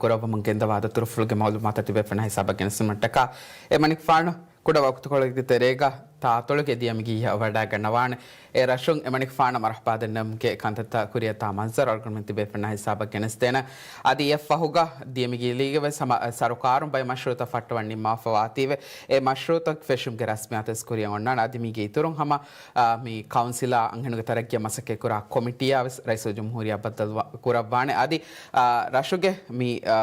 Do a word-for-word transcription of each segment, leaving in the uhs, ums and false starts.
ކުރައްވަމުން ގެންދަވާ ދަތުރުފުޅުގެ މައުލޫމާތަށް ތިބޭފުޅުންނާ ހިސާބަށް ގެނެސްދިނުމަށްޓަކާ، އެމަނިކުފާނު ކުޑަ ވަގުތުކޮޅެއްގެ ތެރޭގަ ތާއަތޮޅުގެ ދިޔަމިގިއްޔާ ވަޑައިގަންނަވާނެ. އެ ރަށުން އެމަނިކުފާނަށް މަރުޙަބާ ދެންނެވުމުގެ ކަންތައްތައް ކުރިއަށް ދާ މަންޒަރު އަޅުގަނޑުމެން ތިބޭފުޅުންނާ ހިސާބަށް ގެނެސްދޭނަން. އަދި އެއަށްފަހުގަ ދިޔަމިގިލީގެ ވެސް ހަމަ ސަރުކާރުން ބައެއް މަޝްރޫޢުތައް ފައްޓަވަން ނިންމާފަ ވާތީވެ، އެ މަޝްރޫޢުތައް ފެށުމުގެ ރަސްމިއްޔާތު ވެސް ކުރިއަށް އޮންނާނެ. އަދި މީގެ އިތުރުން ހަމަ، އާ، މި ކައުންސިލާ އަންހެނުންގެ ތަރައްގީއަށް މަސައްކަތްކުރާ ކޮމިޓީއާ ވެސް ރައީސުލްޖުމްހޫރިއްޔާ ބައްދަލު ކުރައްވާނެ. އަދި، އާ، ރަށުގެ މި، އާ،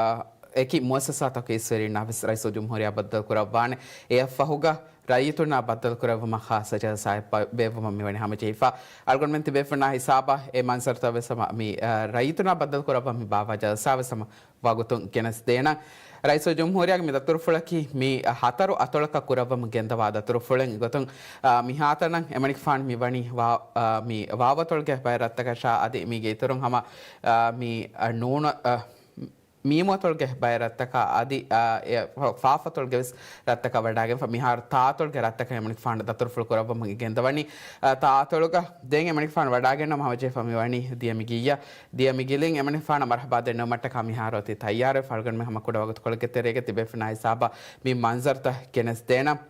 އެކި މުއައްސަސާތަކުގެ އިސްވެރިންނާ ވެސް ރައީސުލްޖުމްހޫރިއްޔާ ބައްދަލު ކުރައްވާނެ. އެއަށްފަހުގަ ރައްޔިތުންނާ ބައްދަލު ކުރެއްވުމަށް ޚާއްޞަ ޖަލްސާއެއް ބޭއްވުމަށް މިވަނީ ހަމަޖެހިފަ. އަޅުގަނޑުމެން ތިބޭފުޅުންނާ ހިސާބަށް އެ މަންޒަރުތައް ވެސް ހަމަ މި، އާ، ރައްޔިތުންނާ ބައްދަލު ކުރައްވަން މި ބާއްވާ ޖަލްސާ ވެސް ހަމަ ވަގުތުން ގެނެސްދޭނަން. ރައީސުލްޖުމްހޫރިއްޔާގެ މި ދަތުރުފުޅަކީ މި ހަތަރު އަތޮޅަކަށް ކުރައްވަމުން ގެންދަވާ ދަތުރުފުޅެއް ގޮތުން، އާ، މިހާތަނަށް އެމަނިކުފާނު މި ވަނީ ވާ-، އާ، މި ވާވަތޮޅުގެ ބައެއް ރަށްތަކަށާ އަދި މީގެ އިތުރުން ހަމަ، އާ، މި، އާ، ނޫނަ-، އާ، މީމުއަތޮޅުގެ ބައެއް ރަށްތަކާ އަދި، އާ، އެ ފާފަތޮޅުގެ ވެސް ރަށްތަކަށް ވަޑައިގެންފަ. މިހާރު ތާއަތޮޅުގެ ރަށްތަކަށް އެމަނިކުފާނު ދަތުރުފުޅު ކުރައްވަމުން ގެންދަވަނީ. އާ، ތާއަތޮޅުގަ ދެން އެމަނިކުފާނު ވަޑައިގެންނަވަމުން ހަމަޖެހިފަ މިވަނީ ދިޔަމިގިއްޔާ. ދިޔަމިގިލިން އެމަނިކުފާނަށް މަރުޙަބާ ދެންނެވުމަށްޓަކާ މިހާރު އޮތީ ތައްޔާރުވެފަ. އަޅުގަނޑުމެން ހަމަ ކުޑަ ވަގުތުކޮޅެއްގެ ތެރޭގަ ތިބޭފުޅުންނާ ހިސާބަށް މި މަންޒަރުތައް ގެނެސްދޭނަން.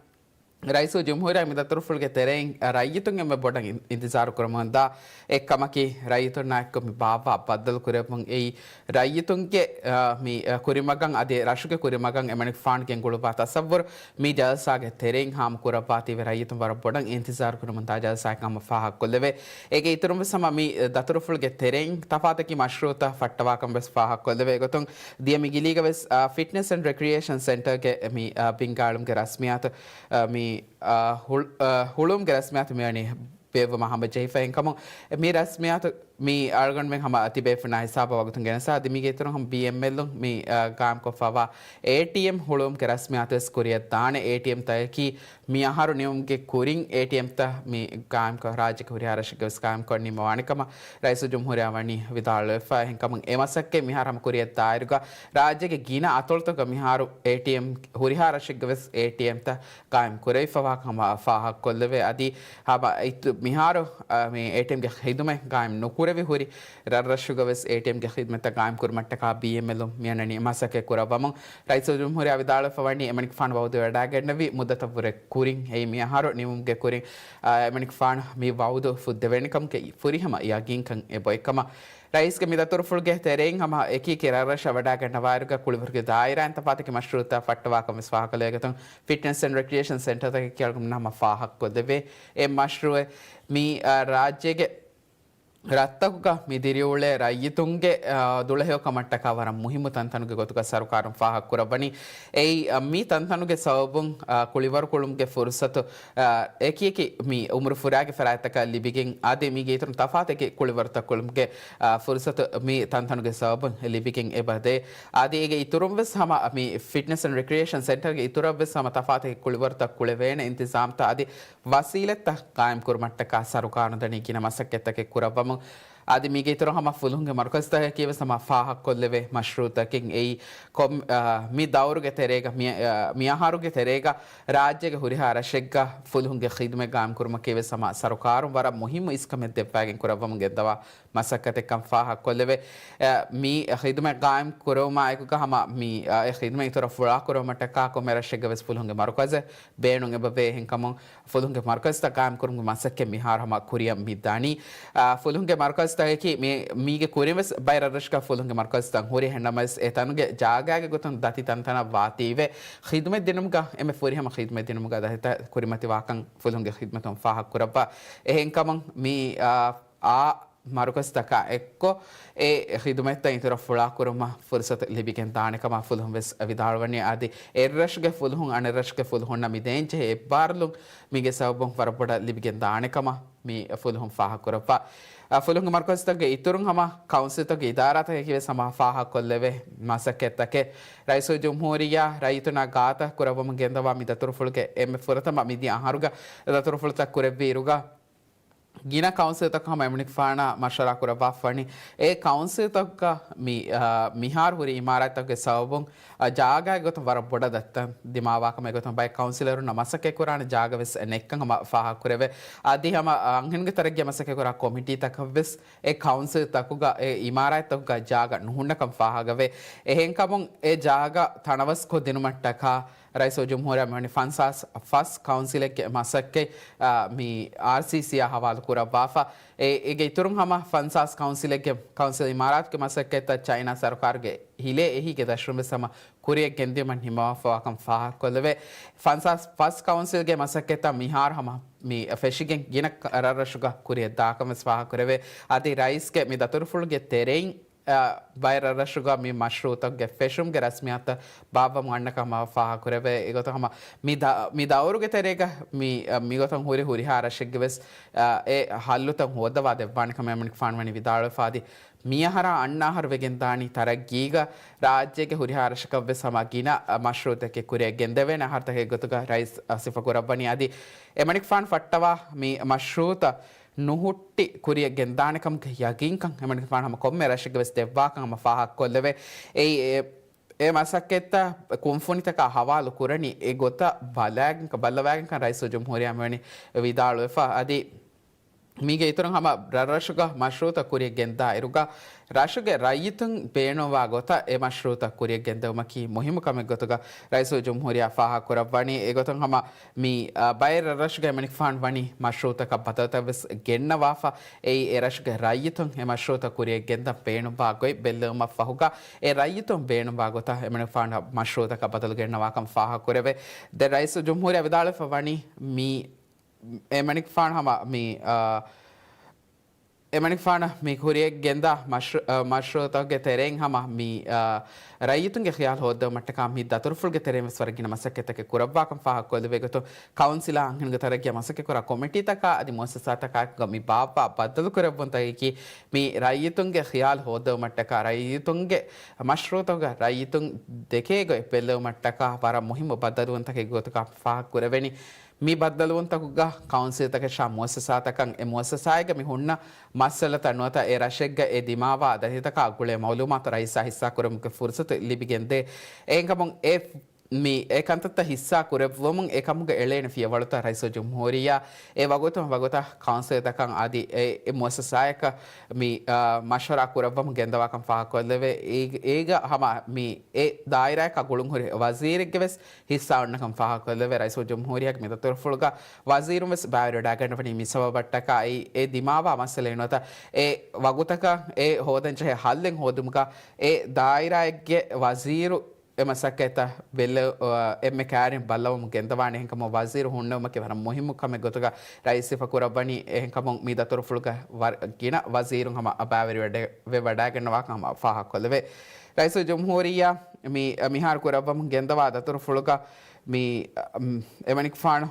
ރައީސުލްޖުމްހޫރިއްޔާ މި ދަތުރުފުޅުގެ ތެރެއިން ރައްޔިތުން އެންމެ ބޮޑަށް އިން-، އިންތިޒާރު ކުރަމުންދާ އެއްކަމަކީ، ރައްޔިތުންނާ އެއްކޮށް މި ބާއްވާ ބައްދަލު ކުރެއްވުން އެއީ، ރައްޔިތުންގެ، އާ، މި، އާ، ކުރިމަގަށް އަދި ރަށުގެ ކުރިމަގަށް އެމަނިކުފާނު ގެންގުޅުއްވާ ތަސައްވުރު މި ޖަލްސާގެ ތެރެއިން ހާމަ ކުރައްވާތީވެ، ރައްޔިތުން ވަރަށް ބޮޑަށް އިންތިޒާރު ކުރަމުންދާ ޖަލްސާއެއް ހަމަ ފާހަގަކޮށްލެވޭ. އޭގެ އިތުރުން ވެސް ހަމަ މި ދަތުރުފުޅުގެ ތެރެއިން ތަފާތަކީ މަޝްރޫޢުތައް ފައްޓަވާކަން ވެސް ފާހަގަކޮށްލެވޭ. އެގޮތުން ދިޔަ މި ގިލީގަ ވެސް، އާ، ފިޓްނެސް އެންޑް ރެކްރިއޭޝަން ސެންޓަރގެ މި، އާ، ބިންގާޅުމުގެ ރަސްމިއްޔާތު، އާ، މި، އާ، ހުޅު-، އާ، ހުޅުވުމުގެ ރަސްމިއްޔާތު މިވަނީ ބޭއްވުމަށް ހަމަޖެހިފަ. އެހެންކަމުން މި ރަސްމިއްޔާތު މި އަޅުގަނޑުމެން ހަމަ ތިބޭފުޅުންނާ ހިސާބަށް ވަގުތުން ގެނެސް އަދި މީގެ އިތުރުން ހަމަ ބީއެމްއެލުން މި، އާ، ގާއިމްކޮށްފަވާ އޭޓީއެމް ހުޅުވުމުގެ ރަސްމިއްޔާތު ވެސް ކުރިއަށް ދާނެ. އޭޓީއެމްތަކަކީ މި އަހަރު ނިމުމުގެ ކުރިން އޭޓީއެމްތައް މި ގާއިމްކޮށް، ރާއްޖޭގެ ހުރިހާ ރަށެއްގަ ވެސް ގާއިމްކޮށް ނިންމަވާނެ ކަމަށް ރައީސުލްޖުމްހޫރިއްޔާ ވަނީ ވިދާޅުވެފަ. އެހެންކަމުން އެ މަސައްކަތް މިހާރު ހަމަ ކުރިއަށް ދާއިރުގަ ރާއްޖޭގެ ގިނަ އަތޮޅުތަކުގަ މިހާރު އޭޓީއެމް ހުރިހާ ރަށެއްގަ ވެސް އޭޓީއެމްތައް ގާއިމް ކުރެވިފަވާ ކަމަށް ފާހަގަކޮށްލެވޭ. އަދި ހަމަ އިތު-، މިހާރު، އަ، މި އޭޓީއެމްގެ ޚިދުމަތް ގާއިމް ނުކުރެވި ހުރި ރަށްރަށުގަ ވެސް އޭޓީއެމްގެ ޚިދުމަތްތައް ގާއިމް ކުރުމަށްޓަކާ ބީއެމްއެލުން މިއަންނަނީ މަސައްކަތް ކުރައްވަމުން. ރައީސުލްޖުމްހޫރިއްޔާ ވިދާޅުވެފަ ވަނީ އެމަނިކުފާނު ވައުދު ވެވަޑައިގެންނެވި މުއްދަތަށްވުރެ ކުރިން، އެއީ މި އަހަރު ނިމުމުގެ ކުރިން، އަ، އެމަނިކުފާނު މި ވައުދު ފުއްދެވޭނެ ކަމުގެ ފުރިހަމަ ޔަގީންކަން އެބައޮތްކަމަށް ރައީސްގެ މި ދަތުރުފުޅުގެ ތެރެއިން ހަމަ އެކި އެކި ރަށްރަށަށް ވަޑައިގަންނަވާއިރުގަ ކުޅިވަރުގެ ދާއިރާއިން ތަފާތު އެކި މަޝްރޫޢުތައް ފައްޓަވާކަން ވެސް ފާހަގަކޮށްލެވޭ. އެގޮތުން ފިޓްނެސް އެންޑް ރެކްރިއޭޝަން ސެންޓަރތަކަކީ އަޅުގަނޑުމެންނަށް ހަމަ ފާހަގަކޮށްލެވޭ އެއް މަޝްރޫޢެއް. މި، އަ، ރާއްޖޭގެ ރަށްތަކުގަ މި ދިރިއުޅޭ ރައްޔިތުންގެ، އަ، ދުޅަހެޔޮކަމަށްޓަކާ ވަރަށް މުހިއްމު ތަންތަނުގެ ގޮތުގަ ސަރުކާރުން ފާހަގަކުރައްވަނީ. އެއީ، އަ، މި ތަންތަނުގެ ސަބަބުން، އަ، ކުޅިވަރު ކުޅުމުގެ ފުރުސަތު، އަ، އެކިއެކި މި އުމުރު ފުރާގެ ފަރާތްތަކަށް ލިބިގެން އަދި މީގެ އިތުރުން ތަފާތު އެކި ކުޅިވަރުތައް ކުޅުމުގެ، އަ، ފުރުސަތު މި ތަންތަނުގެ ސަބަބުން ލިބިގެން އެބަދޭ. އަދި އޭގެ އިތުރުން ވެސް ހަމަ މި ފިޓްނެސް އެންޑް ރެކްރިއޭޝަން ސެންޓަރގެ އިތުރަށް ވެސް ހަމަ ތަފާތު އެކި ކުޅިވަރުތައް ކުޅެވޭނެ އިންތިޒާމްތައް އަދި ވަސީލަތްތައް ގާއިމް ކުރުމަށްޓަކާ ސަރުކާރުން ދަނީ ގިނަ މަސައްކަތްތަކެއް ކުރައްވަމުން. އަދި މީގެ އިތުރުން ހަމަ ފުލުހުންގެ މަރުކަޒުތަކަކީ ވެސް ހަމަ ފާހަގަކޮށްލެވޭ މަޝްރޫޢުތަކެއް އެއީ ކޮން-، އާ، މި ދައުރުގެ ތެރޭގަ މި-، އާ، މި އަހަރުގެ ތެރޭގަ ރާއްޖޭގެ ހުރިހާ ރަށެއްގަ ފުލުހުންގެ ޚިދުމަތް ގާއިމް ކުރުމަކީ ވެސް ހަމަ ސަރުކާރުން ވަރަށް މުހިއްމު އިސްކަމެއް ދެއްވާގެން ކުރައްވަމުން ގެންދަވާ މަސައްކަތެއްކަން ފާހަގަކޮށްލެވޭ. އެ، މި ޚިދުމަތް ގާއިމް ކުރެވުމާ އެކުގަ ހަމަ މި، އެ، ޚިދުމަތް އިތުރަށް ފުޅާކުރުމަށްޓަކާ ކޮންމެ ރަށެއްގަ ވެސް ފުލުހުންގެ މަރުކަޒެއް ބޭނުން އެބަވޭ. އެހެންކަމުން ފުލުހުންގެ މަރުކަޒުތައް ގާއިމް ކުރުމުގެ މަސައްކަތް މިހާރު ހަމަ ކުރިއަށް މި ދަނީ. އަ، ފުލުހުންގެ މަރުކަޒުތަކަކީ މި، މީގެ ކުރިން ވެސް ބައެއް ރަށްރަށުގަ ފުލުހުންގެ މަރުކަޒުތައް ހުރި. އެހެންނަމަވެސް އެ ތަނުގެ ޖާގާގެ ގޮތުން ދަތި ތަންތަނަށް ވާތީވެ، ޚިދުމަތް ދިނުމުގަ އެންމެ ފުރިހަމަ ޚިދުމަތް ދިނުމުގަ ދަތިތައް ކުރިމަތިވާކަން ފުލުހުންގެ ޚިދުމަތުން ފާހަގަކުރައްވާ. އެހެންކަމުން މި، އާ، އާ މަރުކަޒުތަކާ އެއްކޮށް، އެ ޚިދުމަތްތައް އިތުރަށް ފުޅާކުރުމަށް ފުރުސަތު ލިބިގެން ދާނެ ކަމަށް ފުލުހުން ވެސް ވިދާޅުވަނީ. އަދި އެއްރަށުގެ ފުލުހުން އަނެއްރަށުގެ ފުލުހުންނަށް މި ދޭންޖެހޭ އެއްބާރުލުން މީގެ ސަބަބުން ވަރަށް ބޮޑަށް ލިބިގެން ދާނެ ކަމަށް މި ފުލުހުން ފާހަގަކުރައްވާ. އަ، ފުލުހުންގެ މަރުކަޒުތަކުގެ އިތުރުން ހަމަ ކައުންސިލްތަކުގެ އިދާރާތަކަކީ ވެސް ހަމަ ފާހަގަކޮށްލެވޭ މަސައްކަތްތަކެއް. ރައީސުލްޖުމްހޫރިއްޔާ ރައްޔިތުންނާ ގާތަށް ކުރައްވަމުން ގެންދަވާ މި ދަތުރުފުޅުގެ އެންމެ ފުރަތަމަ މިދިޔަ އަހަރުގަ ދަތުރުފުޅުތައް ކުރެއްވިއިރުގަ، ގިނަ ކައުންސިލްތަކުން ހަމަ އެމަނިކުފާނާ މަޝްވަރާ ކުރައްވާފަ ވަނީ. އެ ކައުންސިލްތަކުގަ މި، އާ، މިހާރު ހުރި އިމާރާތްތަކުގެ ސަބަބުން، އާ، ޖާގާގެ ގޮތުން ވަރަށް ބޮޑަށް ދަތިތައް ދިމާވާކަމަށް އެގޮތުން ބައެއް ކައުންސިލަރުންނަށް މަސައްކަތްކުރާނެ ޖާގަވެސް ނެތްކަން ހަމަ ފާހަގަކުރެވޭ. އަދި ހަމަ އަންހެނުންގެ ތަރައްގީއަށް މަސައްކަތްކުރާ ކޮމިޓީތަކަށްވެސް އެ ކައުންސިލްތަކުގަ އެ އިމާރާތްތަކުގަ ޖާގަ ނުހުންނަކަން ފާހަގަވޭ. އެހެންކަމުން އެ ޖާގަ ތަނަވަސްކޮށްދިނުމަށްޓަކާ ރައީސުލްޖުމްހޫރިއްޔާ މިވަނީ ފަންސާސް ފަސް ކައުންސިލެއްގެ މަސައްކަތް، އާ، މި އާރްސީސީއާ ހަވާލު ކުރައްވާފަ. އެ، އޭގެ އިތުރުން ހަމަ ފަންސާސް ކައުންސިލެއްގެ، ކައުންސިލް އިމާރާތުގެ މަސައްކަތްތައް ޗައިނާ ސަރުކާރުގެ ހިލޭ އެހީގެ ދަށުން ވެސް ހަމަ ކުރިއަށް ގެންދިޔުމަށް ނިންމަވާފަވާކަން ފާހަގަކޮށްލެވޭ. ފަންސާސް ފަސް ކައުންސިލްގެ މަސައްކަތްތައް މިހާރު ހަމަ މި ފެށިގެން ގިނަ ކަ-، ރަށްރަށުގަ ކުރިއަށް ދާކަން ވެސް ފާހަގަކުރެވޭ. އަދި ރައީސްގެ މި ދަތުރުފުޅުގެ ތެރެއިން، އަ، ބައެއް ރަށްރަށުގަ މި މަޝްރޫއުތަކުގެ ފެށުމުގެ ރަސްމިއްޔާތުތައް ބާއްވަމުން އަންނަކަމަށް ފާހަގަކުރެވޭ. އެގޮތަށް ހަމަ މި ދަ-، މި ދައުރުގެ ތެރޭގަ މި، އަ، މިގޮތަށް ހުރި ހުރިހާ ރަށެއްގެ ވެސް، އަ، އެ ހައްލުތައް ހޯއްދަވާ ދެއްވާނެ ކަމަށް އެމަނިކުފާނު ވަނީ ވިދާޅުވެފަ އަދި މިއަހަރާ އަންނަ އަހަރު ވެގެން ދާނީ ތަރައްގީގަ ރާއްޖޭގެ ހުރިހާ ރަށަކަށް ވެސް ހަމަ ގިނަ، އަ، މަޝްރޫއުތަކެއް ކުރިއަށް ގެންދެވޭނެ އަހަރުތަކެއް ގޮތުގަ ރައީސް، އަ، ސިފަކުރައްވަނީ. އަދި އެމަނިކުފާނު ފައްޓަވާ މި މަޝްރޫއުތައް ނުހުއްޓި ކުރިއަށް ގެންދާނެކަމުގެ ޔަގީންކަން އެމަނިކުފާނު ހަމަ ކޮންމެ ރަށެއްގެ ވެސް ދެއްވާކަން ހަމަ ފާހަގަކޮށްލެވޭ. އެއީ އެ، އެ މަސައްކަތްތައް ކުންފުނިތަކާ ހަވާލު ކުރަނީ އެ ގޮތަށް ބަލާގެން، ބައްލަވާގެންކަން ރައީސުލްޖުމްހޫރިއްޔާ މިވަނީ ވިދާޅުވެފަ. އަދި މީގެ އިތުރުން ހަމަ ރަށްރަށުގަ މަޝްރޫއުތައް ކުރިއަށް ގެންދާ އިރުގަ، ރަށުގެ ރައްޔިތުން ބޭނުންވާ ގޮތަށް އެ މަޝްރޫއުތައް ކުރިއަށް ގެންދެވުމަކީ މުހިއްމު ކަމެއް ގޮތުގަ ރައީސުލްޖުމްހޫރިއްޔާ ފާހަގަކުރައްވަނީ. އެގޮތުން ހަމަ މި، އަ، ބައެއް ރަށްރަށުގަ އެމަނިކުފާނު ވަނީ މަޝްރޫއުތަކަށް ބަދަލުތައް ވެސް ގެންނަވާފަ. އެއީ އެ ރަށުގެ ރައްޔިތުން އެ މަޝްރޫއުތައް ކުރިއަށް ގެންދަން ބޭނުންވާ ގޮތް ބެއްލެވުމަށް ފަހުގަ، އެ ރައްޔިތުން ބޭނުންވާ ގޮތަށް އެމަނިކުފާނު މަޝްރޫއުތަކަށް ބަދަލު ގެންނަވާކަން ފާހަގަކުރެވޭ. ދެން ރައީސުލްޖުމްހޫރިއްޔާ ވިދާޅުވެފަ ވަނީ މި އެމަނިކުފާނު ހަމަ މި، އާ، އެމަނިކުފާނަށް މި ކުރިއަށް ގެންދާ މަޝްރޫ-، އާ، މަޝްރޫއުތަކުގެ ތެރެއިން ހަމަ މި، އާ، ރައްޔިތުންގެ ޚިޔާލު ހޯއްދެވުމަށްޓަކާ މި ދަތުރުފުޅުގެ ތެރެއިން ވެސް ވަރަށް ގިނަ މަސައްކަތްތަކެއް ކުރައްވާކަން ފާހަގަކޮށްލެވޭ ގޮތުން، ކައުންސިލާ އަންހެނުންގެ ތަރައްގީއަށް މަސައްކަތްކުރާ ކޮމިޓީތަކާ އަދި މުއައްސަސާތަކާއެކުގަ މި ބާއްވާ ބައްދަލުކުރެއްވުންތަކަކީ މި ރައްޔިތުންގެ ޚިޔާލު ހޯއްދެވުމަށްޓަކާ ރައްޔިތުންގެ މަޝްރޫއުތަކުގަ ރައްޔިތުން ދެކޭ ގޮތް ބެއްލެވުމަށްޓަކާ ވަރަށް މުހިއްމު ބައްދަލުވުންތަކެއް ގޮތުގަ ފާހަގަކުރެވެނީ. މި ބައްދަލުވުންތަކުގަ ކައުންސިލްތަކަށާ މުއައްސަސާތަކަށް އެ މުއައްސަސާއެއްގަ މި ހުންނަ މައްސަލަތައް ނުވަތަ އެ ރަށެއްގަ އެ ދިމާވާ ދަތިތަކާ ގުޅޭ މައުލޫމާތު ރައީސާ ހިއްސާކުރުމުގެ ފުރުސަތު ލިބިގެންދޭ. އެހެންކަމުން އެ މި އެ ކަންތައްތައް ހިއްސާ ކުރެއްވުމުން އެ ކަމުގަ އެޅޭނެ ފިޔަވަޅުތައް ރައީސުލްޖުމްހޫރިއްޔާ އެ ވަގުތުން ވަގުތަށް ކައުންސިލްތަކަށް އަދި އެ، އެ މުއައްސަސާއަކަށް މި، އާ، މަޝްވަރާ ކުރައްވަމުން ގެންދަވާކަން ފާހަގަކޮށްލެވޭ. އޭ-، އޭގަ ހަމަ މި އެ ދާއިރާއަކާ ގުޅުންހުރި ވަޒީރެއްގެ ވެސް ހިއްސާ އޮންނަކަން ފާހަގަކޮށްލެވޭ. ރައީސުލްޖުމްހޫރިއްޔާގެ މި ދަތުރުފުޅުގަ ވަޒީރުން ވެސް ބައިވެރިވެވަޑައިގަންނަވަނީ މި ސަބަބަށްޓަކާ. އެ، އެ ދިމާވާ މައްސަލައެއް ނުވަތަ އެ ވަގުތަކަށް އެ ހޯދަންޖެހޭ ހައްލެއް ހޯދުމުގަ އެ ދާއިރާއެއްގެ ވަޒީރު އެ މަސައްކަތްތައް ބެލެ-، އެންމެ ކައިރިން ބައްލަވަމުން ގެންދަވާނެ. އެހެންކަމުން ވަޒީރު ހުންނެވުމަކީ ވަރަށް މުހިއްމު ކަމެއް ގޮތުގަ ރައީސް ސިފަ ކުރައްވަނީ. އެހެންކަމުން މި ދަތުރުފުޅުގަ ވަރަށް ގިނަ ވަޒީރުން ހަމަ ބައިވެރިވެވަޑައިގަންނަވާކަން ހަމަ ފާހަގަކޮށްލެވޭ. ރައީސުލްޖުމްހޫރިއްޔާ މި މިހާރު ކުރައްވަމުން ގެންދަވާ ދަތުރުފުޅުގަ މި، އަ، އެމަނިކުފާނު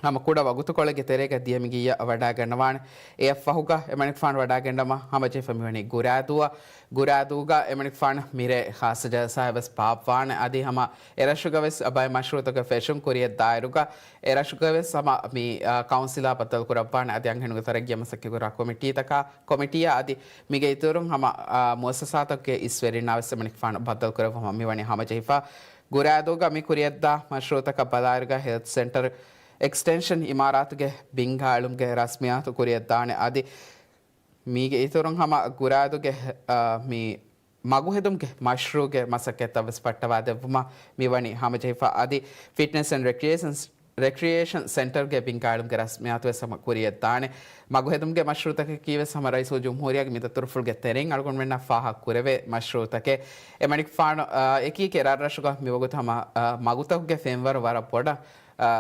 ހަމަ ކުޑަ ވަގުތުކޮޅެއްގެ ތެރޭގަ ދިޔަ މި ގިޔަ ވަޑައިގަންނަވާނެ. އެއަށްފަހުގަ އެމަނިކުފާނު ވަޑައިގަންނަވަމުން ހަމަޖެހިފަ މިވަނީ ގުރާދޫއަށް. ގުރާދޫގަ އެމަނިކުފާނު މިރޭ ޚާއްޞަ ޖަލްސާއެއް ވެސް ބާއްވާނެ. އަދި ހަމަ އެރަށުގަ ވެސް ބައެއް މަޝްރޫއުތަކުގެ ފެށުން ކުރިއަށް ދާއިރުގަ އެރަށުގަ ވެސް ހަމަ މި، އާ، ކައުންސިލާ ބައްދަލުކުރައްވާނެ. އަދި އަންހެނުންގެ ތަރައްގީއަށް މަސައްކަތްކުރާ ކޮމިޓީތަކާ، ކޮމިޓީއާ އަދި މީގެ އިތުރުން ހަމަ، އާ، މުއައްސަސާތަކުގެ އިސްވެރިންނާ ވެސް އެމަނިކުފާނު ބައްދަލުކުރެއްވުމަށް މިވަނީ ހަމަޖެހިފަ. ގުރާދޫގަ މި ކުރިއަށްދާ މަޝްރޫއުތަކަށް ބަލާއިރުގަ ހެލްތް ސެންޓަރ އެކްސްޓެންޝަން އިމާރާތުގެ ބިންގާއެޅުމުގެ ރަސްމިއްޔާތު ކުރިއަށްދާނެ. އަދި މީގެ އިތުރުން ހަމަ ގުރާދޫގެ، އަ، މި މަގުހެދުމުގެ މަޝްރޫއުގެ މަސައްކަތްތައް ވެސް ފައްޓަވާދެއްވުމަށް މިވަނީ ހަމަޖެހިފަ. އަދި ފިޓްނެސް އެންޑް ރެކްރިއޭޝަން ރެކްރިއޭޝަން ސެންޓަރގެ ބިންގާއެޅުމުގެ ރަސްމިއްޔާތު ވެސް ހަމަ ކުރިއަށްދާނެ. މަގުހެދުމުގެ މަޝްރޫއުތަކަކީ ވެސް ހަމަ ރައީސުލްޖުމްހޫރިއްޔާގެ މި ދަތުރުފުޅުގެ ތެރެއިން އަޅުގަނޑުމެންނަށް ފާހަގަ ކުރެވޭ މަޝްރޫއުތަކެއް. އެމަނިކުފާނު، އާ، އެކިއެކި ރަށްރަށުގަ މިވަގުތު ހަމަ، އާ، މަގުތަކުގެ ފެންވަރު ވަރަށް ބޮޑަށް، އާ،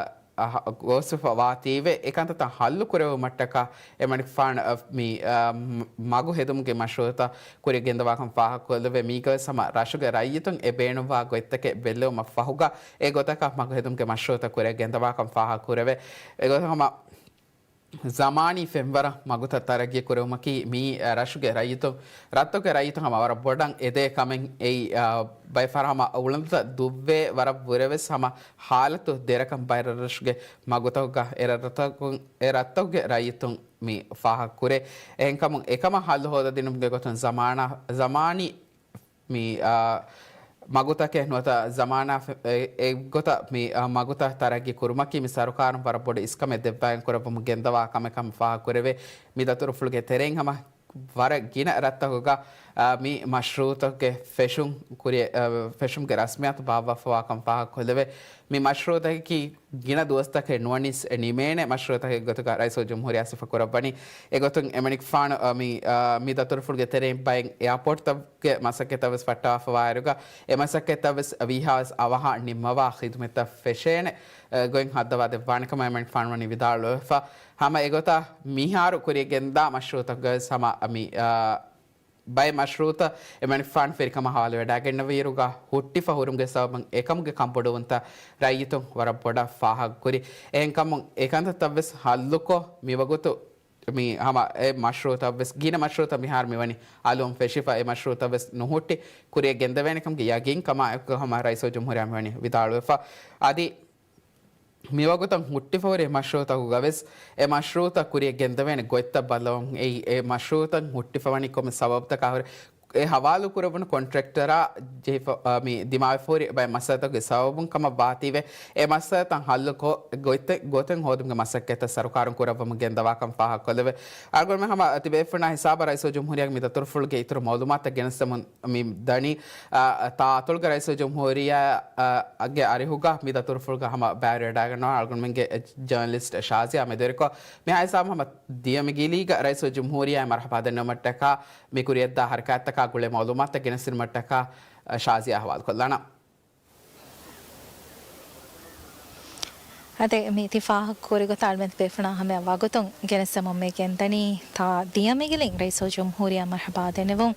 އަ، ހަ-، ގޯސްވެފަ ވާތީވެ، އެކަންތައްތައް ހައްލު ކުރެވުމަށްޓަކާ އެމަނިކުފާނު، އަ، މި، އަ، މަ-، މަގު ހެދުމުގެ މަޝްރޫއުތައް ކުރިއަށް ގެންދަވާކަން ފާހަގަކޮށްލެވޭ. މީގަވެސް ހަމަ ރަށުގެ ރައްޔިތުން އެ ބޭނުންވާ ގޮތްތަކެއް ބެއްލެވުމަށް ފަހުގަ އެ ގޮތަކަށް މަގު ހެދުމުގެ މަޝްރޫއުތައް ކުރިއަށް ގެންދަވާކަން ފާހަގަކުރެވޭ. އެގޮތަށް ހަމަ ޒަމާނީ ފެންވަރަށް މަގުތައް ތަރައްގީ ކުރެވުމަކީ މިއީ، އަ، ރަށުގެ ރައްޔިތުން، ރަށްތަކުގެ ރައްޔިތުން ހަމަ ވަރަށް ބޮޑަށް އެދޭ ކަމެއް. އެއީ، އަ، ބައެއް ފަހަރު ހަމަ އުޅަނދުތައް ދުއްވޭ ވަރަށް ވުރެ ވެސް ހަމަ ހާލަތު ދެރަކަން ބައެއް ރަށްރަށުގެ މަގުތަކުގަ އެ ރަށްތަކުން، އެ ރަށްތަކުގެ ރައްޔިތުން މި ފާހަގަ ކުރޭ. އެހެންކަމުން އެކަމަށް ހައްލު ހޯދަދިނުމުގެ ގޮތުން ޒަމާނާ، ޒަމާނީ މި، އާ، މަގުތަކެއް ނުވަތަ ޒަމާނާ ފެ-، އެ، އެގޮތަށް މި، އާ، މަގުތައް ތަރައްގީ ކުރުމަކީ މި ސަރުކާރުން ވަރަށް ބޮޑު އިސްކަމެއް ދެއްވާގެން ކުރައްވަމުން ގެންދަވާ ކަމެއް ކަމަށް ފާހަގަ ކުރެވޭ. މި ދަތުރުފުޅުގެ ތެރެއިން ހަމަ ވަރަށް ގިނަ ރަށްތަކުގަ، އާ، މި މަޝްރޫއުތަކުގެ ފެށުން ކުރިއަށް، އާ، ފެށުމުގެ ރަސްމިއްޔާތު ބާއްވާފަވާ ކަމަށް ފާހަގަ ކޮށްލެވޭ. މި މަޝްރޫއުތަކަކީ ގިނަ ދުވަސްތަކެއް ނުވަނީސް ނިމޭނެ މަޝްރޫއުތަކެއް ގޮތުގަ ރައީސުލްޖުމްހޫރިއްޔާ ސިފަ ކުރައްވަނީ. އެގޮތުން އެމަނިކުފާނު، އަ، މި، އަ، މި ދަތުރުފުޅުގެ ތެރެއިން ބައެއް އެއާޕޯޓްތައްގެ މަސައްކަތްތައް ވެސް ފައްޓަވާފަވާއިރުގަ، އެ މަސައްކަތްތައް ވެސް ވީހާވެސް އަވަހަށް ނިންމަވާ ޚިދުމަތްތައް ފެށޭނެ، އަ، ގޮތް ހައްދަވާ ދެއްވާނެ ކަމަށް އެމަނިކުފާނު ވަނީ ވިދާޅުވެފަ. ހަމަ އެގޮތަށް މިހާރު ކުރިޔަށް ގެންދާ މަޝްރޫއުތަކުގަ ވެސް ހަމަ މި، އަ، ބައެއް މަޝްރޫއުތައް އެމަނިކުފާނު ފެރިކަމަށް ހަވާލުވެވަޑައިގެންނެވިއިރުގަ ހުއްޓިފަ ހުރުމުގެ ސަބަބުން އެކަމުގެ ކަންބޮޑުވުންތައް ރައްޔިތުން ވަރަށް ބޮޑަށް ފާހަގަކުރި. އެހެންކަމުން އެކަންތައްތައް ވެސް ހައްލުކޮށް، މިވަގުތު މި ހަމަ އެ މަޝްރޫއުތައް ވެސް، ގިނަ މަޝްރޫއުތައް މިހާރު މިވަނީ އަލުން ފެށިފަ، އެ މަޝްރޫއުތައް ވެސް ނުހުއްޓި ކުރިޔަށް ގެންދެވޭނެ ކަމުގެ ޔަގީން ކަމާ އެކު ހަމަ ރައީސުލްޖުމްހޫރިއްޔާ މިވަނީ ވިދާޅުވެފަ. އަދި މިވަގުތަށް ހުއްޓިފަހުރި މަޝްރޫއުތަކުގަ ވެސް، އެ މަޝްރޫއުތައް ކުރިޔަށް ގެންދެވޭނެ ގޮތްތައް ބައްލަވަން އެއީ، އެ މަޝްރޫއުތައް ހުއްޓިފަވަނީ ކޮންމެ ސަބަބުތަކާ ހުރެ، އެ ހަވާލު ކުރެވުނު ކޮންޓްރެކްޓަރާ ޖެހިފަ، އާ، މި ދިމާވެފަހުރި ބައެއް މައްސަލަތަކުގެ ސަބަބުން ކަމަށް ވާތީވެ، އެ މައްސަލަތައް ހައްލު ކޮ-، ގޮތްތެއް، ގޮތެއް ހޯދުމުގެ މަސައްކަތްތައް ސަރުކާރުން ކުރައްވަމުން ގެންދަވާކަން ފާހަގަކޮށްލެވެ. އަޅުގަނޑުމެން ހަމަ ތިބޭފުޅުންނާ ހިސާބަށް ރައީސުލްޖުމްހޫރިއްޔާގެ މި ދަތުރުފުޅުގެ އިތުރު މައުލޫމާތުތައް ގެނެސްދެމުން މި ދަނީ، އާ، ތާ އަތޮޅުގެ ރައީސުލްޖުމްހޫރިއްޔާ، އާ، ގެ އަރިހުގަ މި ދަތުރުފުޅުގަ ހަމަ ބައިވެރިވެވަޑައިގަންނަވާ އަޅުގަނޑުމެންގެ ޖަރނަލިސްޓް ޝާޒިޔާ މެދުވެރިކޮށް، މިހާ ހިސާބުން ހަމަ ދިޔަމިގިލީގަ ރައީސުލްޖުމްހޫރިއްޔާ މަރުހަބާ ދެންނެވުމަށްޓަކާ މި ކުރިޔަށްދާ ހަރަކާތްތަކާ ގުޅޭ މައުލޫމާތުތައް ގެނެސްދިނުމަށްޓަކާ، އާ، ޝާޒިޔާ ހަވާލުކޮށްލާނަން. އަދި މި ތި ފާހަގަކުރި ގޮތަށް އަޅުމެން ބޭފުޅާ ހަމަ ވަގުތުން ގެނެސްދެމުން މި ގެންދަނީ ތާ ދިޔަމިގިލިން ރައީސުލްޖުމްހޫރިއްޔާ މަރުހަބާ ދެންނެވުން.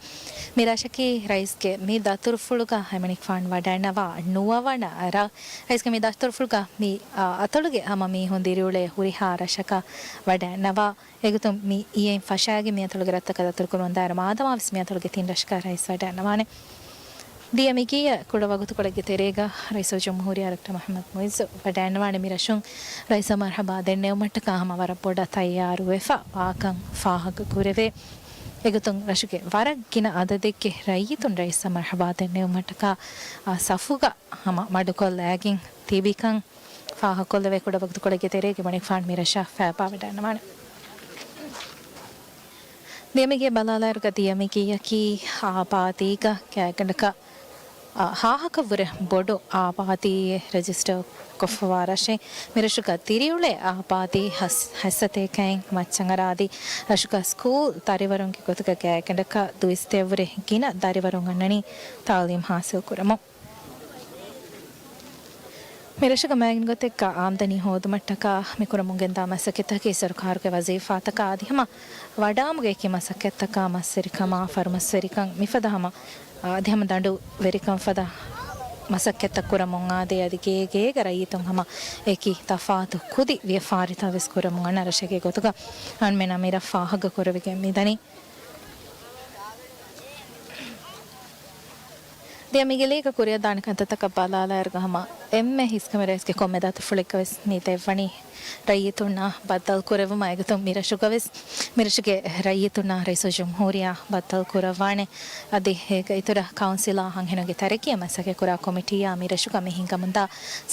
މި ރަށަކީ ރައީސްގެ މި ދަތުރުފުޅުގަ އެމަނިކުފާނު ވަޑައިންނަވާ ނުވަވަނަ ރަށް. ރައީސްގެ މި ދަތުރުފުޅުގަ މި، އާ، އަތޮޅުގެ ހަމަ މީހުން ދިރިއުޅޭ ހުރިހާ ރަށަކަށް ވަޑައިންނަވާ. އެގޮތުން މި އިއެއް ފަށާގެން މި އަތޮޅުގެ ރަށްތަކަށް ދަތުރުކުރުމުން ދާއިރު މާދަމާވެސް މި އަތޮޅުގެ ތިން ރަށަކަށް ރައީސް ވަޑައިންނަވާނެ. ދިޔަ މިގިޔަ ކުޑަ ވަގުތުކޮޅެއްގެ ތެރޭގަ ރައީސުލްޖުމްހޫރިއްޔާ ޑޮކްޓަރ މުޙައްމަދު މުޢިއްޒު ވަޑައިންނަވާނެ މި ރަށުން ރައީސަށް މަރުޙަބާ ދެންނެވުމަށްޓަކާ ހަމަ ވަރަށް ބޮޑަށް ތައްޔާރުވެފަ ވާކަން ފާހަގަ ކުރެވޭ. އެގޮތުން ރަށުގެ ވަރަށް ގިނަ އަދަދެއްގެ ރައްޔިތުން ރައީސަށް މަރުޙަބާ ދެންނެވުމަށްޓަކާ، އާ، ސަފުގަ ހަމަ މަޑުކޮށްލައިގެން ތިބިކަން ފާހަގަކޮށްލެވޭ. ކުޑަ ވަގުތުކޮޅެއްގެ ތެރޭގަ އެމަނިކުފާނު މި ރަށަށް ފައިބާވަޑައިންނަވާނެ. ދިޔަމިގިޔަ ބަލާލާއިރުގަ ދިޔަމިގިޔަކީ އާބާދީގަ ގާތްގަނޑަކަށް، އާ، ހާހަކަށްވުރެ ބޮޑު އާބާދީއެއް ރަޖިސްޓަރ ކޮށްފަވާ ރަށެއް. މި ރަށުގަ ދިރިއުޅޭ އާބާދީ ހަސް-، ހަސަތޭކައިން މައްޗަށްއަރާދީ، ރަށުގަ ސްކޫލް ދަރިވަރުންގެ ގޮތުގަ ގާތްގަނޑަކަށް ދުއިސައްތައެއްވުރެ ގިނަ ދަރިވަރުން އަންނަނީ ތަޢުލީމް ހާސިލް ކުރަމުން. މި ރަށުގަ މައިގަނޑު ގޮތެއްގަ އާމްދަނީ ހޯދުމަށްޓަކާ މި ކުރަމުން ގެންދާ މަސައްކަތަކީ ސަރުކާރުގެ ވަޒީފާތަކާ އަދި ހަމަ ވަޑާމުގެ އެކި މަސައްކަތްތަކާ މަސްވެރިކަމާ، ފަރުމަސްވެރިކަން މިފަދަ ހަމަ، އަދި ހަމަ ދަނޑުވެރިކަން ފަދަ މަސައްކަތްތައް ކުރަމުން އާދޭ، އަދި ގޭ ގޭގަ ރައްޔިތުން ހަމަ އެކި ތަފާތު ކުދި ވިޔަފާރިތައް ވެސް ކުރަމުން އަންނަ ރަށެއްގެ ގޮތުގަ އަންމެނަށް މި ރަށް ފާހަގަ ކުރެވިގެން މިދަނީ. ދިޔަ މިގިލީގަ ކުރިއަށްދާނެ ކަންތައްތަކަށް ބަލާލާއިރުގަ ހަމަ އެންމެ ހިސްކަމެއް ރައީސްގެ ކޮންމެ ދަތުރުފުޅެއްގަ ވެސް މި ދެއްވަނީ ރައްޔިތުންނާ ބައްދަލު ކުރެއްވުމަށް. އެގޮތުން މި ރަށުގަ ވެސް، މި ރަށުގެ ރައްޔިތުންނާ ރައީސުލްޖުމްހޫރިއްޔާ ބައްދަލު ކުރައްވާނެ. އަދި އޭގެ އިތުރަށް ކައުންސިލާ ހަނގުހެނުމުގެ ތަރައްގީއަށް މަސައްކަތްކުރާ ކޮމިޓީއާ މި ރަށުގަ މި ހިނގަމުންދާ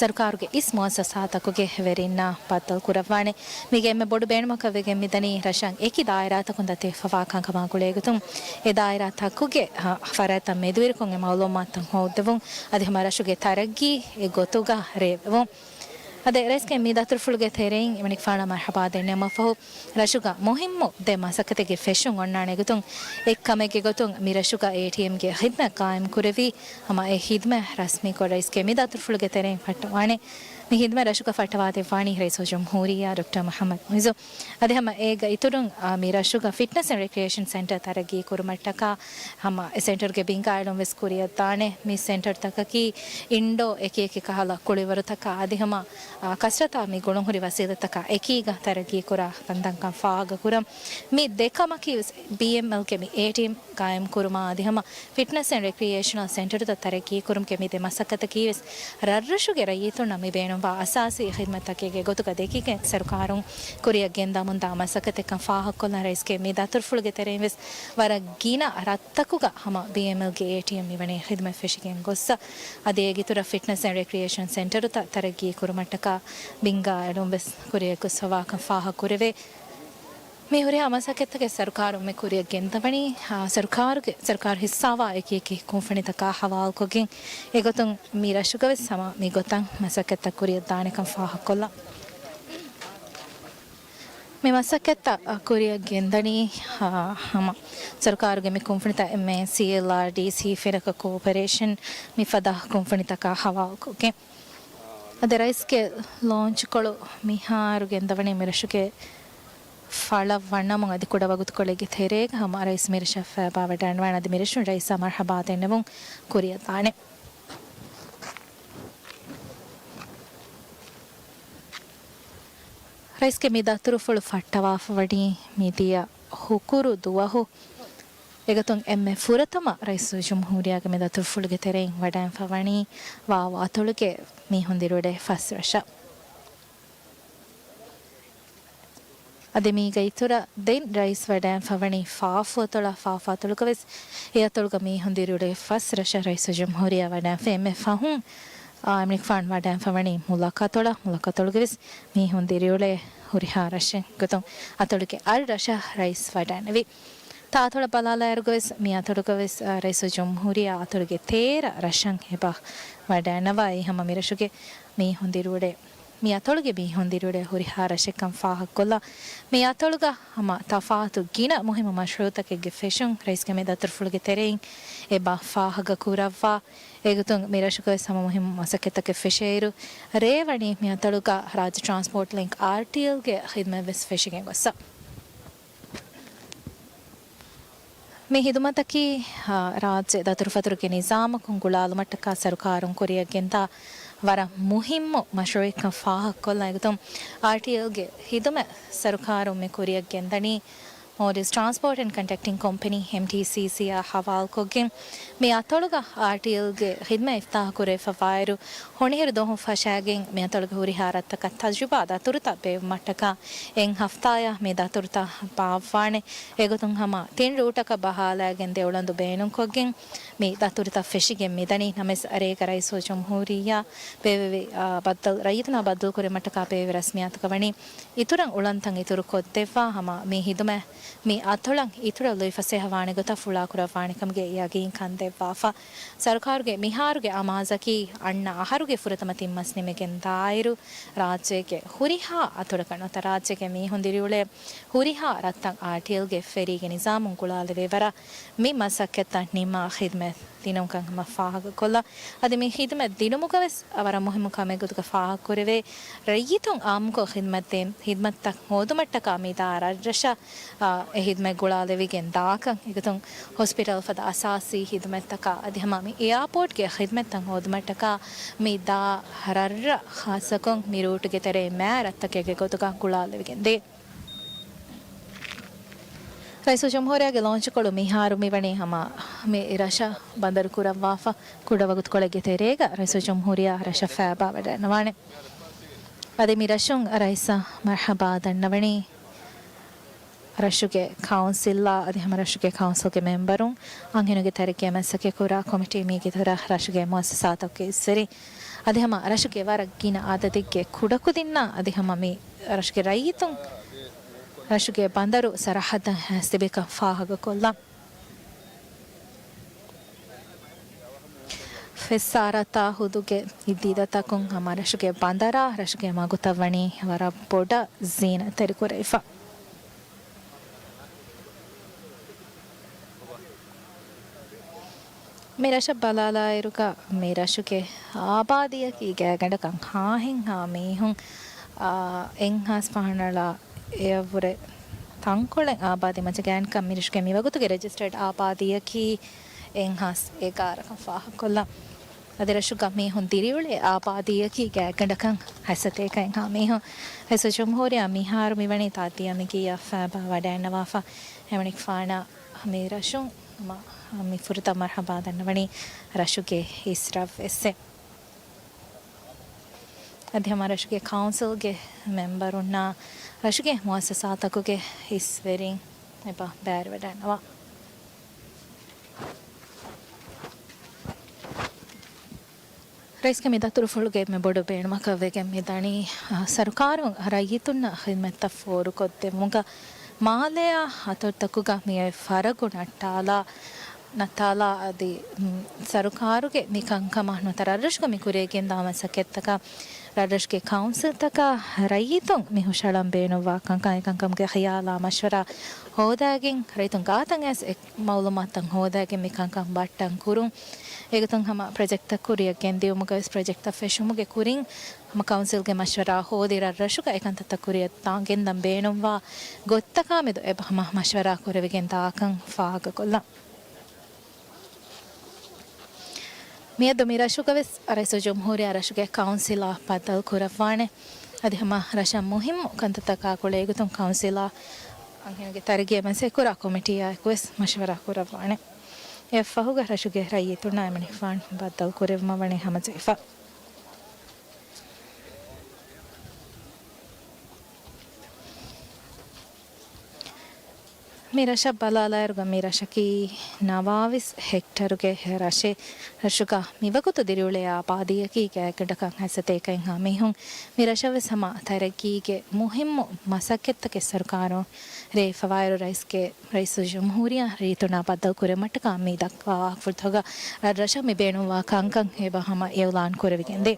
ސަރުކާރުގެ އިސް މުއައްސަސާތަކުގެ ވެރިންނާ ބައްދަލު ކުރައްވާނެ. މީގެ އެންމެ ބޮޑު ބޭނުމަކަށް ވެގެން މިދަނީ ރަށަށް އެކި ދާއިރާތަކުން ދަތިވެފަވާ ކަންކަމާ ގުޅޭގޮތުން އެ ދާއިރާތަކުގެ، އަ، ފަރާތްތައް މެދުވެރިކޮށް އެ މައުލޫމާތުތައް ހޯއްދެވުން. އަދި ހަމަ ރަށުގެ ތަރައްގީ އެ ގޮތުގަ ރޭވެވުން. އަދި ރައީސްގެ މި ދަތުރުފުޅުގެ ތެރެއިން އެމަނިކުފާނަށް މަރުޙަބާ ދެންނެވުމަށްފަހު، ރަށުގަ މުހިއްމު ދެ މަސައްކަތެއްގެ ފެށުން އޮންނާނެ ގޮތުން އެއްކަމެއްގެ ގޮތުން މި ރަށުގަ އޭޓީއެމްގެ ޚިދްމަތް ޤާއިމް ކުރެވި، ހަމަ އެ ޚިދްމަތް ރަސްމީކޮށް ރައީސްގެ މި ދަތުރުފުޅުގެ ތެރެއިން ފައްޓަވާނެ. މި ހިދުމަތް ރަށުގަ ފައްޓަވާދެއްވާނީ ރައީސުލްޖުމްހޫރިއްޔާ ޑޮކްޓަރ މުޙައްމަދު މުޢިއްޒު. އަދި ހަމަ އޭގަ އިތުރުން، އާ، މި ރަށުގަ ފިޓްނަސް އެންޑް ރެކްރިއޭޝަން ސެންޓަރ ތަރައްގީ ކުރުމަށްޓަކާ ހަމަ އެ ސެންޓަރުގެ ބިންގާ އެޅުން ވެސް ކުރިއަށްދާނެ. މި ސެންޓަރުތަކަކީ އިންޑޯ އެކިއެކި ކަހަލަ ކުޅިވަރުތަކާ އަދި ހަމަ، އާ، ކަސްރަތާ މި ގުޅުންހުރި ވަސީލަތްތަކާ އެކީގަ ތަރައްގީ ކުރާ ކަންތައްކަން ފާހަގަކުރަން. މި ދެ ކަމަކީ ވެސް ބީއެމްއެލްގެ މި އޭޓީއެމް ގާއިމް ކުރުމާ އަދި ހަމަ ފިޓްނަސް އެންޑް ރެކްރިއޭޝަނަލް ސެންޓަރުތައް ތަރައްގީ ކުރުމުގެ މި ދެ މަސައްކަތަކީ ވެސް ރަށްރަށުގެ ރައްޔިތުންނަށް މި ބޭނުންވާ އަސާސީ ޚިދްމަތްތަކެއްގެ ގޮތުގަ ދެކިގެން ސަރުކާރުން ކުރިއަށް ގެންދަމުންދާ މަސައްކަތެއްކަން ފާހަގަކޮށްލަން ރައީސްގެ މި ދަތުރުފުޅުގެ ތެރެއިން ވެސް ވަރަށް ގިނަ ރަށްތަކުގަ ހަމަ ބީއެމްއެލްގެ އޭޓީއެމް މިވަނީ ޚިދުމަތް ފެށިގެން ގޮއްސަ. އަދި އޭގެ އިތުރަށް ފިޓްނަސް އެންޑް ރެކްރިއޭޝަން ސެންޓަރުތައް ތަރައްގީ ކުރުމަށްޓަކާ ބިންގާ އެޅުން ވެސް ކުރިއަށް ގޮސްފަވާކަން ފާހަގަކުރެވޭ. މި ހުރިހާ މަސައްކަތްތަކެއް ސަރުކާރުން މި ކުރިއަށް ގެންދަވަނީ، އާ، ސަރުކާރުގެ، ސަރުކާރު ހިއްސާވާ އެކި އެކި ކުންފުނިތަކާ ހަވާލުކޮށްގެން. އެގޮތުން މި ރަށުގަވެސް ހަމަ މި ގޮތަށް މަސައްކަތްތައް ކުރިއަށްދާނެކަން ފާހަގަކޮށްލަން. މި މަސައްކަތްތައް ކުރިއަށް ގެންދަނީ، އާ، ހަމަ ސަރުކާރުގެ މި ކުންފުނިތައް އެމްއޭ، ސީއެލްއާރްޑީސީ، ފިރަކަ ކޯޕަރޭޝަން މިފަދަ ކުންފުނިތަކާ ހަވާލުކޮށްގެން. އަދި ރައީސްގެ ލޯންޗުކޮޅު މިހާރު ގެންދަވަނީ މިރަށުގެ ފަޅަށް ވަންނަމުން އަދި ކުޑަ ވަގުތުކޮޅެއްގެ ތެރޭގަ ހަމަ ރައީސް މިރަށަށް ފައިބާވަޑައިންނަވާނެ. އަދި މިރަށުން ރައީސާ މަރްޙަބާ ދެންނެވުން ކުރިއަށްދާނެ. ރައީސްގެ މި ދަތުރުފުޅު ފައްޓަވާފަވަނީ މިދިޔަ ހުކުރު ދުވަހު. އެގޮތުން އެންމެ ފުރަތަމަ ރައީސުލްޖުމްހޫރިއްޔާގެ މި ދަތުރުފުޅުގެ ތެރެއިން ވަޑައިން ފަވަނީ ވާވު އަތޮޅުގެ މީހުން ދިރިއުޅޭ ފަސް ރަށަށް. އަދި މީގަ އިތުރަށް ދެން ރައީސް ވަޑައިން ފަވަނީ ފާފު އަތޮޅަށް. ފާފު އަތޮޅުގަވެސް އެ އަތޮޅުގަ މީހުން ދިރިއުޅޭ ފަސް ރަށަށް ރައީސުލްޖުމްހޫރިއްޔާ ވަޑައިން ފަ އެންމެ ފަހުން، އާ، އެމަނިކުފާނު ވަޑައިން ފަވަނީ މުލަކަތޮޅަށް. މުލަކަތޮޅުގަވެސް މީހުން ދިރިއުޅޭ ހުރިހާ ރަށެއް ގޮތުން އަތޮޅުގެ އަށް ރަށަށް ރައީސް ވަޑައިނެވި. ތާ އަތޮޅަށް ބަލާލާއިރުގަވެސް މި އަތޮޅުގަވެސް، އާ، ރައީސުލްޖުމްހޫރިއްޔާ އަތޮޅުގެ ތޭރަ ރަށަށް އެބަ ވަޑައިނަވާ. އެއީ ހަމަ މިރަށުގެ މީހުން ދިރިއުޅޭ، މި އަތޮޅުގެ މީހުން ދިރިއުޅޭ ހުރިހާ ރަށެއްކަން ފާހަގަކޮށްލާ. މި އަތޮޅުގަ ހަމަ ތަފާތު ގިނަ މުހިއްމު މަޝްރޫއުތަކެއްގެ ފެށުން ރައީސްގެ މި ދަތުރުފުޅުގެ ތެރެއިން އެބަ ފާހަގަކުރައްވާ. އެގޮތުން މި ރަށުގަވެސް ހަމަ މުހިއްމު މަސައްކަތްތަކެއް ފެށޭއިރު، ރޭވަނީ މި އަތޮޅުގަ ރާއްޖެ ޓްރާންސްޕޯޓް ލިންކް، އާރްޓީއެލް، ގެ ޚިދުމަތް ވެސް ފެށިގެން ގޮއްސަ. މި ހިދުމަތަކީ، އާ، ރާއްޖެ ދަތުރުފަތުރުގެ ނިޒާމަކުން ގުޅާލުމަށްޓަކާ ސަރުކާރުން ކުރިއަށް ގެންދާ ވަރަށް މުހިއްމު މަޝްރޫއެއްކަން ފާހަގަކޮށްލަން. އެގޮތުން އާރްޓީއެލްގެ ހިދުމަތް ސަރުކާރުން މި ކުރިއަށް ގެންދަނީ މޯލްޑިވްސް ޓްރާންސްޕޯޓް އެންޑް ކަންޑަކްޓިން ކޮމްޕެނީ، އެމްޓީސީސީ، އާ ހަވާލުކޮށްގެން. މި އަތޮޅުގަ އާރްޓީއެލްގެ ހިދުމަތް އިފްތާހު ކުރެވިފަވާއިރު، ހޮނިހިރު ދުވަހުން ފަށާގެން މި އަތޮޅުގެ ހުރިހާ ރަށްތަކަށް ތަޖުރިބާ ދަތުރުތައް ބޭއްވުމަށްޓަކާ އެއް ހަފްތާޔަށް މި ދަތުރުތައް ބާއްވާނެ. އެގޮތުން ހަމަ ތިން ރޫޓަކަށް ބަހާލައިގެން ދެ އުޅަނދު ބޭނުންކޮށްގެން މި ދަތުރުތައް ފެށިގެން މިދަނީ. ނަމަވެސް ރޭގަ ރައީސުލްޖުމްހޫރިއްޔާ ބޭއްވެވި، އާ، ބައްދަލު، ރައްޔިތުންނާ ބައްދަލުކުރުމަށްޓަކާ ބޭއްވެވި ރަސްމިއްޔާތުގަ ވަނީ އިތުރަށް އުޅަނދުތައް އިތުރުކޮށްދެއްވާ ހަމަ މި ހިދުމަތް މި އަތޮޅަށް އިތުރަށް ލުއިފަސޭހަވާނެ ގޮތަށް ފުޅާކުރައްވާނެކަމުގެ ޔަގީންކަން ދެއްވާފަ. ސަރުކާރުގެ މިހާރުގެ އަމާޒަކީ އަންނަ އަހަރުގެ ފުރަތަމަ ތިން މަސް ނިމިގެން ދާއިރު، ރާއްޖޭގެ ހުރިހާ އަތޮޅަކަށް ނުވަތަ ރާއްޖޭގެ މީހުން ދިރިއުޅޭ ހުރިހާ ރަށްތައް އާރްޓީއެލްގެ ފެރީގެ ނިޒާމުން ގުޅާލެވޭ ވަރަށް މި މަސައްކަތްތައް ނިންމާ ޚިދުމަތް ދިނުމުގަ ހަމަ ފާހަގަކޮށްލާ. އަދި މި ޚިދުމަތް ދިނުމުގަވެސް ވަރަށް މުހިއްމު ކަމެއް ގޮތުގަ ފާހަގަކުރެވޭ، ރައްޔިތުން އާއްމުކޮށް ޚިދުމަތްދޭ، ޚިދުމަތްތައް ހޯދުމަށްޓަކާ މިދާ ރަށްރަށަށް، އާ، އެ ޚިދުމަތް ގުޅާލެވިގެން ދާކަން. އެގޮތުން ހޮސްޕިޓަލް ފަދަ އަސާސީ ޚިދުމަތްތަކާ އަދި ހަމަ މި އެއާޕޯޓްގެ ޚިދުމަތްތައް ހޯދުމަށްޓަކާ މި ދާ ރަށްރަށް ޚާއްޞަކޮށް މި ރޫޓުގެ ތެރެއިން މާ ރަށްތަކެއްގެ ގޮތުގަ ގުޅާލެވިގެންދޭ. ރައީސުލްޖުމްހޫރިއްޔާގެ ލޯންޗުކޮޅު މިހާރު މިވަނީ ހަމަ މި ރަށަށް ބަނދަރު ކުރައްވާފަ. ކުޑަ ވަގުތުކޮޅެއްގެ ތެރޭގަ ރައީސުލްޖުމްހޫރިއްޔާ ރަށަށް ފައިބާވަޑައިގަންނަވާނެ. އަދި މި ރަށުން ރައީސަށް މަރްޙަބާ ދަންނަވަނީ ރަށުގެ ކައުންސިލްއާ އަދި ހަމަ ރަށުގެ ކައުންސިލްގެ މެމްބަރުން، އަންހެނުންގެ ތަރައްގީއާ މަސައްކަތްކުރާ ކޮމިޓީ، މީގެ ތެރޭ ރަށުގެ މުއައްސަސާތަކުގެ އިސްވެރިން އަދި ހަމަ ރަށުގެ ވަރަށް ގިނަ އަދަދެއްގެ ކުޑަކުދިންނާ އަދި ހަމަ މި ރަށުގެ ރައްޔިތުން ރަށުގެ ބަނދަރު ސަރަހައްދަށް ހާސްތިބިކަން ފާހަގަކޮށްލަން. ފެއްސާރަތާ ހުދުގެ އިދީދަތަކުން ހަމަ ރަށުގެ ބަނދަރާ ރަށުގެ މަގުތައް ވަނީ ވަރަށް ބޮޑަށް ޒީނަތްތެރިކުރެވިފަ. މި ރަށަށް ބަލާލާއިރުގަ މި ރަށުގެ އާބާދީއަކީ ގާތްގަނޑަކަށް ހާހެއްހާ މީހުން، އާ، އެއްހާސް ފަހަނަޅާ އެއަށްވުރެ ތަންކޮޅެއް އާބާދީ މައްޗަށް ގާތްގަނޑަކަށް މި ރަށުގެ މިވަގުތުގެ ރެޖިސްޓަރޑް އާބާދީއަކީ އެއްހާސް އެގާރަކަށް ފާހަގަކޮށްލަން. އަދި ރަށުގަ މީހުން ދިރިއުޅޭ އާބާދީއަކީ ގާތްގަނޑަކަށް ހަތްސަތޭކައެއްހާ މީހުން. ރައީސުލްޖުމްހޫރިއްޔާ މިހާރު މިވަނީ ތާއްދިޔަ މި ގިޔަ ފައިބާ ވަޑައިންނަވާފަ. އެމަނިކުފާނާ މި ރަށުން މި ފުރަތަމަ މަރުޙަބާ ދަންނަވަނީ ރަށުގެ އިސް ރަށްވެސް. އަދި ހަމަ ރަށުގެ ކައުންސިލްގެ މެމްބަރުންނާ ރަށުގެ މުއައްސަސާތަކުގެ އިސްވެރިން އެބަ ބައިވެރިވަޑައިންނަވާ. ރައީސްގެ މި ދަތުރުފުޅުގެ އެންމެ ބޮޑު ބޭނުމަކަށް ވެގެން މި ދަނީ، އަ، ސަރުކާރުން ރައްޔިތުންނަށް ޚިދުމަތްތައް ފޯރުކޮށްދެއްވުމުގަ މާލެއާ ހަތަރުތަކުގަ މިއޮތް ފަރަގު ނައްޓާލާ، ނައްޓާލާ އަދި، މް، ސަރުކާރުގެ މި ކަންކަމަށް ނުވަތަ ރަށްރަށުގަ މި ކުރިޔަށް ގެންދާ މަސައްކަތްތަކަށް ރަށްރަށުގެ ކައުންސިލްތަކާ ރައްޔިތުން މި ހުށަހަޅަން ބޭނުންވާ ކަންކަން އެކަންކަމުގެ ޚިޔާލާ މަޝްވަރާ ހޯދާގެން ރައްޔިތުން ގާތަށް އައިސް މައުލޫމާތުތައް ހޯދާގެން މި ކަންކަން ބައްޓަން ކުރުން. އެގޮތުން ހަމަ ޕްރޮޖެކްޓްތައް ކުރިއަށް ގެންދިއުމުގަ ވެސް ޕްރޮޖެކްޓްތައް ފެށުމުގެ ކުރިން ހަމަ ކައުންސިލްގެ މަޝްވަރާ ހޯދި ރަށްރަށުގަ އެކަންތައްތައް ކުރިއަށް ގެންދަން ބޭނުންވާ ގޮތްތަކާމެދު އެބަ ހަމަ މަޝްވަރާ ކުރެވިގެން ދާކަން ފާހަގަކޮށްލަން. މިއަދު މި ރަށުގަވެސް ރައީސުލްޖުމްހޫރިއްޔާ ރަށުގެ ކައުންސިލާ ބައްދަލު ކުރައްވާނެ. އަދި ހަމަ ރަށަށް މުހިއްމު ކަންތައްތަކާ ގުޅޭގޮތުން ކައުންސިލާ އަންހެނުންގެ ތަރައްގީއަށް މަސައްކަތް ކުރާ ކޮމިޓީއާއެކުވެސް މަޝްވަރާ ކުރައްވާނެ. އެއަށްފަހުގަ ރަށުގެ ރައްޔިތުންނާ އެމަނިކުފާނު ބައްދަލު ކުރެވުމަށް ވަނީ ހަމަޖެހިފަ. މި ރަށަށް ބަލާލާއިރުގަ މި ރަށަކީ ނަވާވީސް ހެކްޓަރުގެ ރަށެއް. ރަށުގަ މިވަގުތު ދިރިއުޅޭ އާބާދީއަކީ ގާތްގަނޑަކަށް ހަތްސަތޭކައެއްހާ މީހުން. މި ރަށަށް ވެސް ހަމަ ތަރައްގީގެ މުހިއްމު މަސައްކަތްތަކެއް ސަރުކާރުން ރޭ އެއްފަވާއިރު ރައީސްގެ، ރައީސުލްޖުމްހޫރިއްޔާ ރައްޔިތުންނާ ބައްދަލު ކުރެއްވުމަށްޓަކާ މި ދައްކަވާ ވާހަކަފުޅުތަކުގަ ރަށްރަށަށް މި ބޭނުންވާ ކަންކަން އެބަ ހަމަ އިއުލާން ކުރެވިގެންދޭ.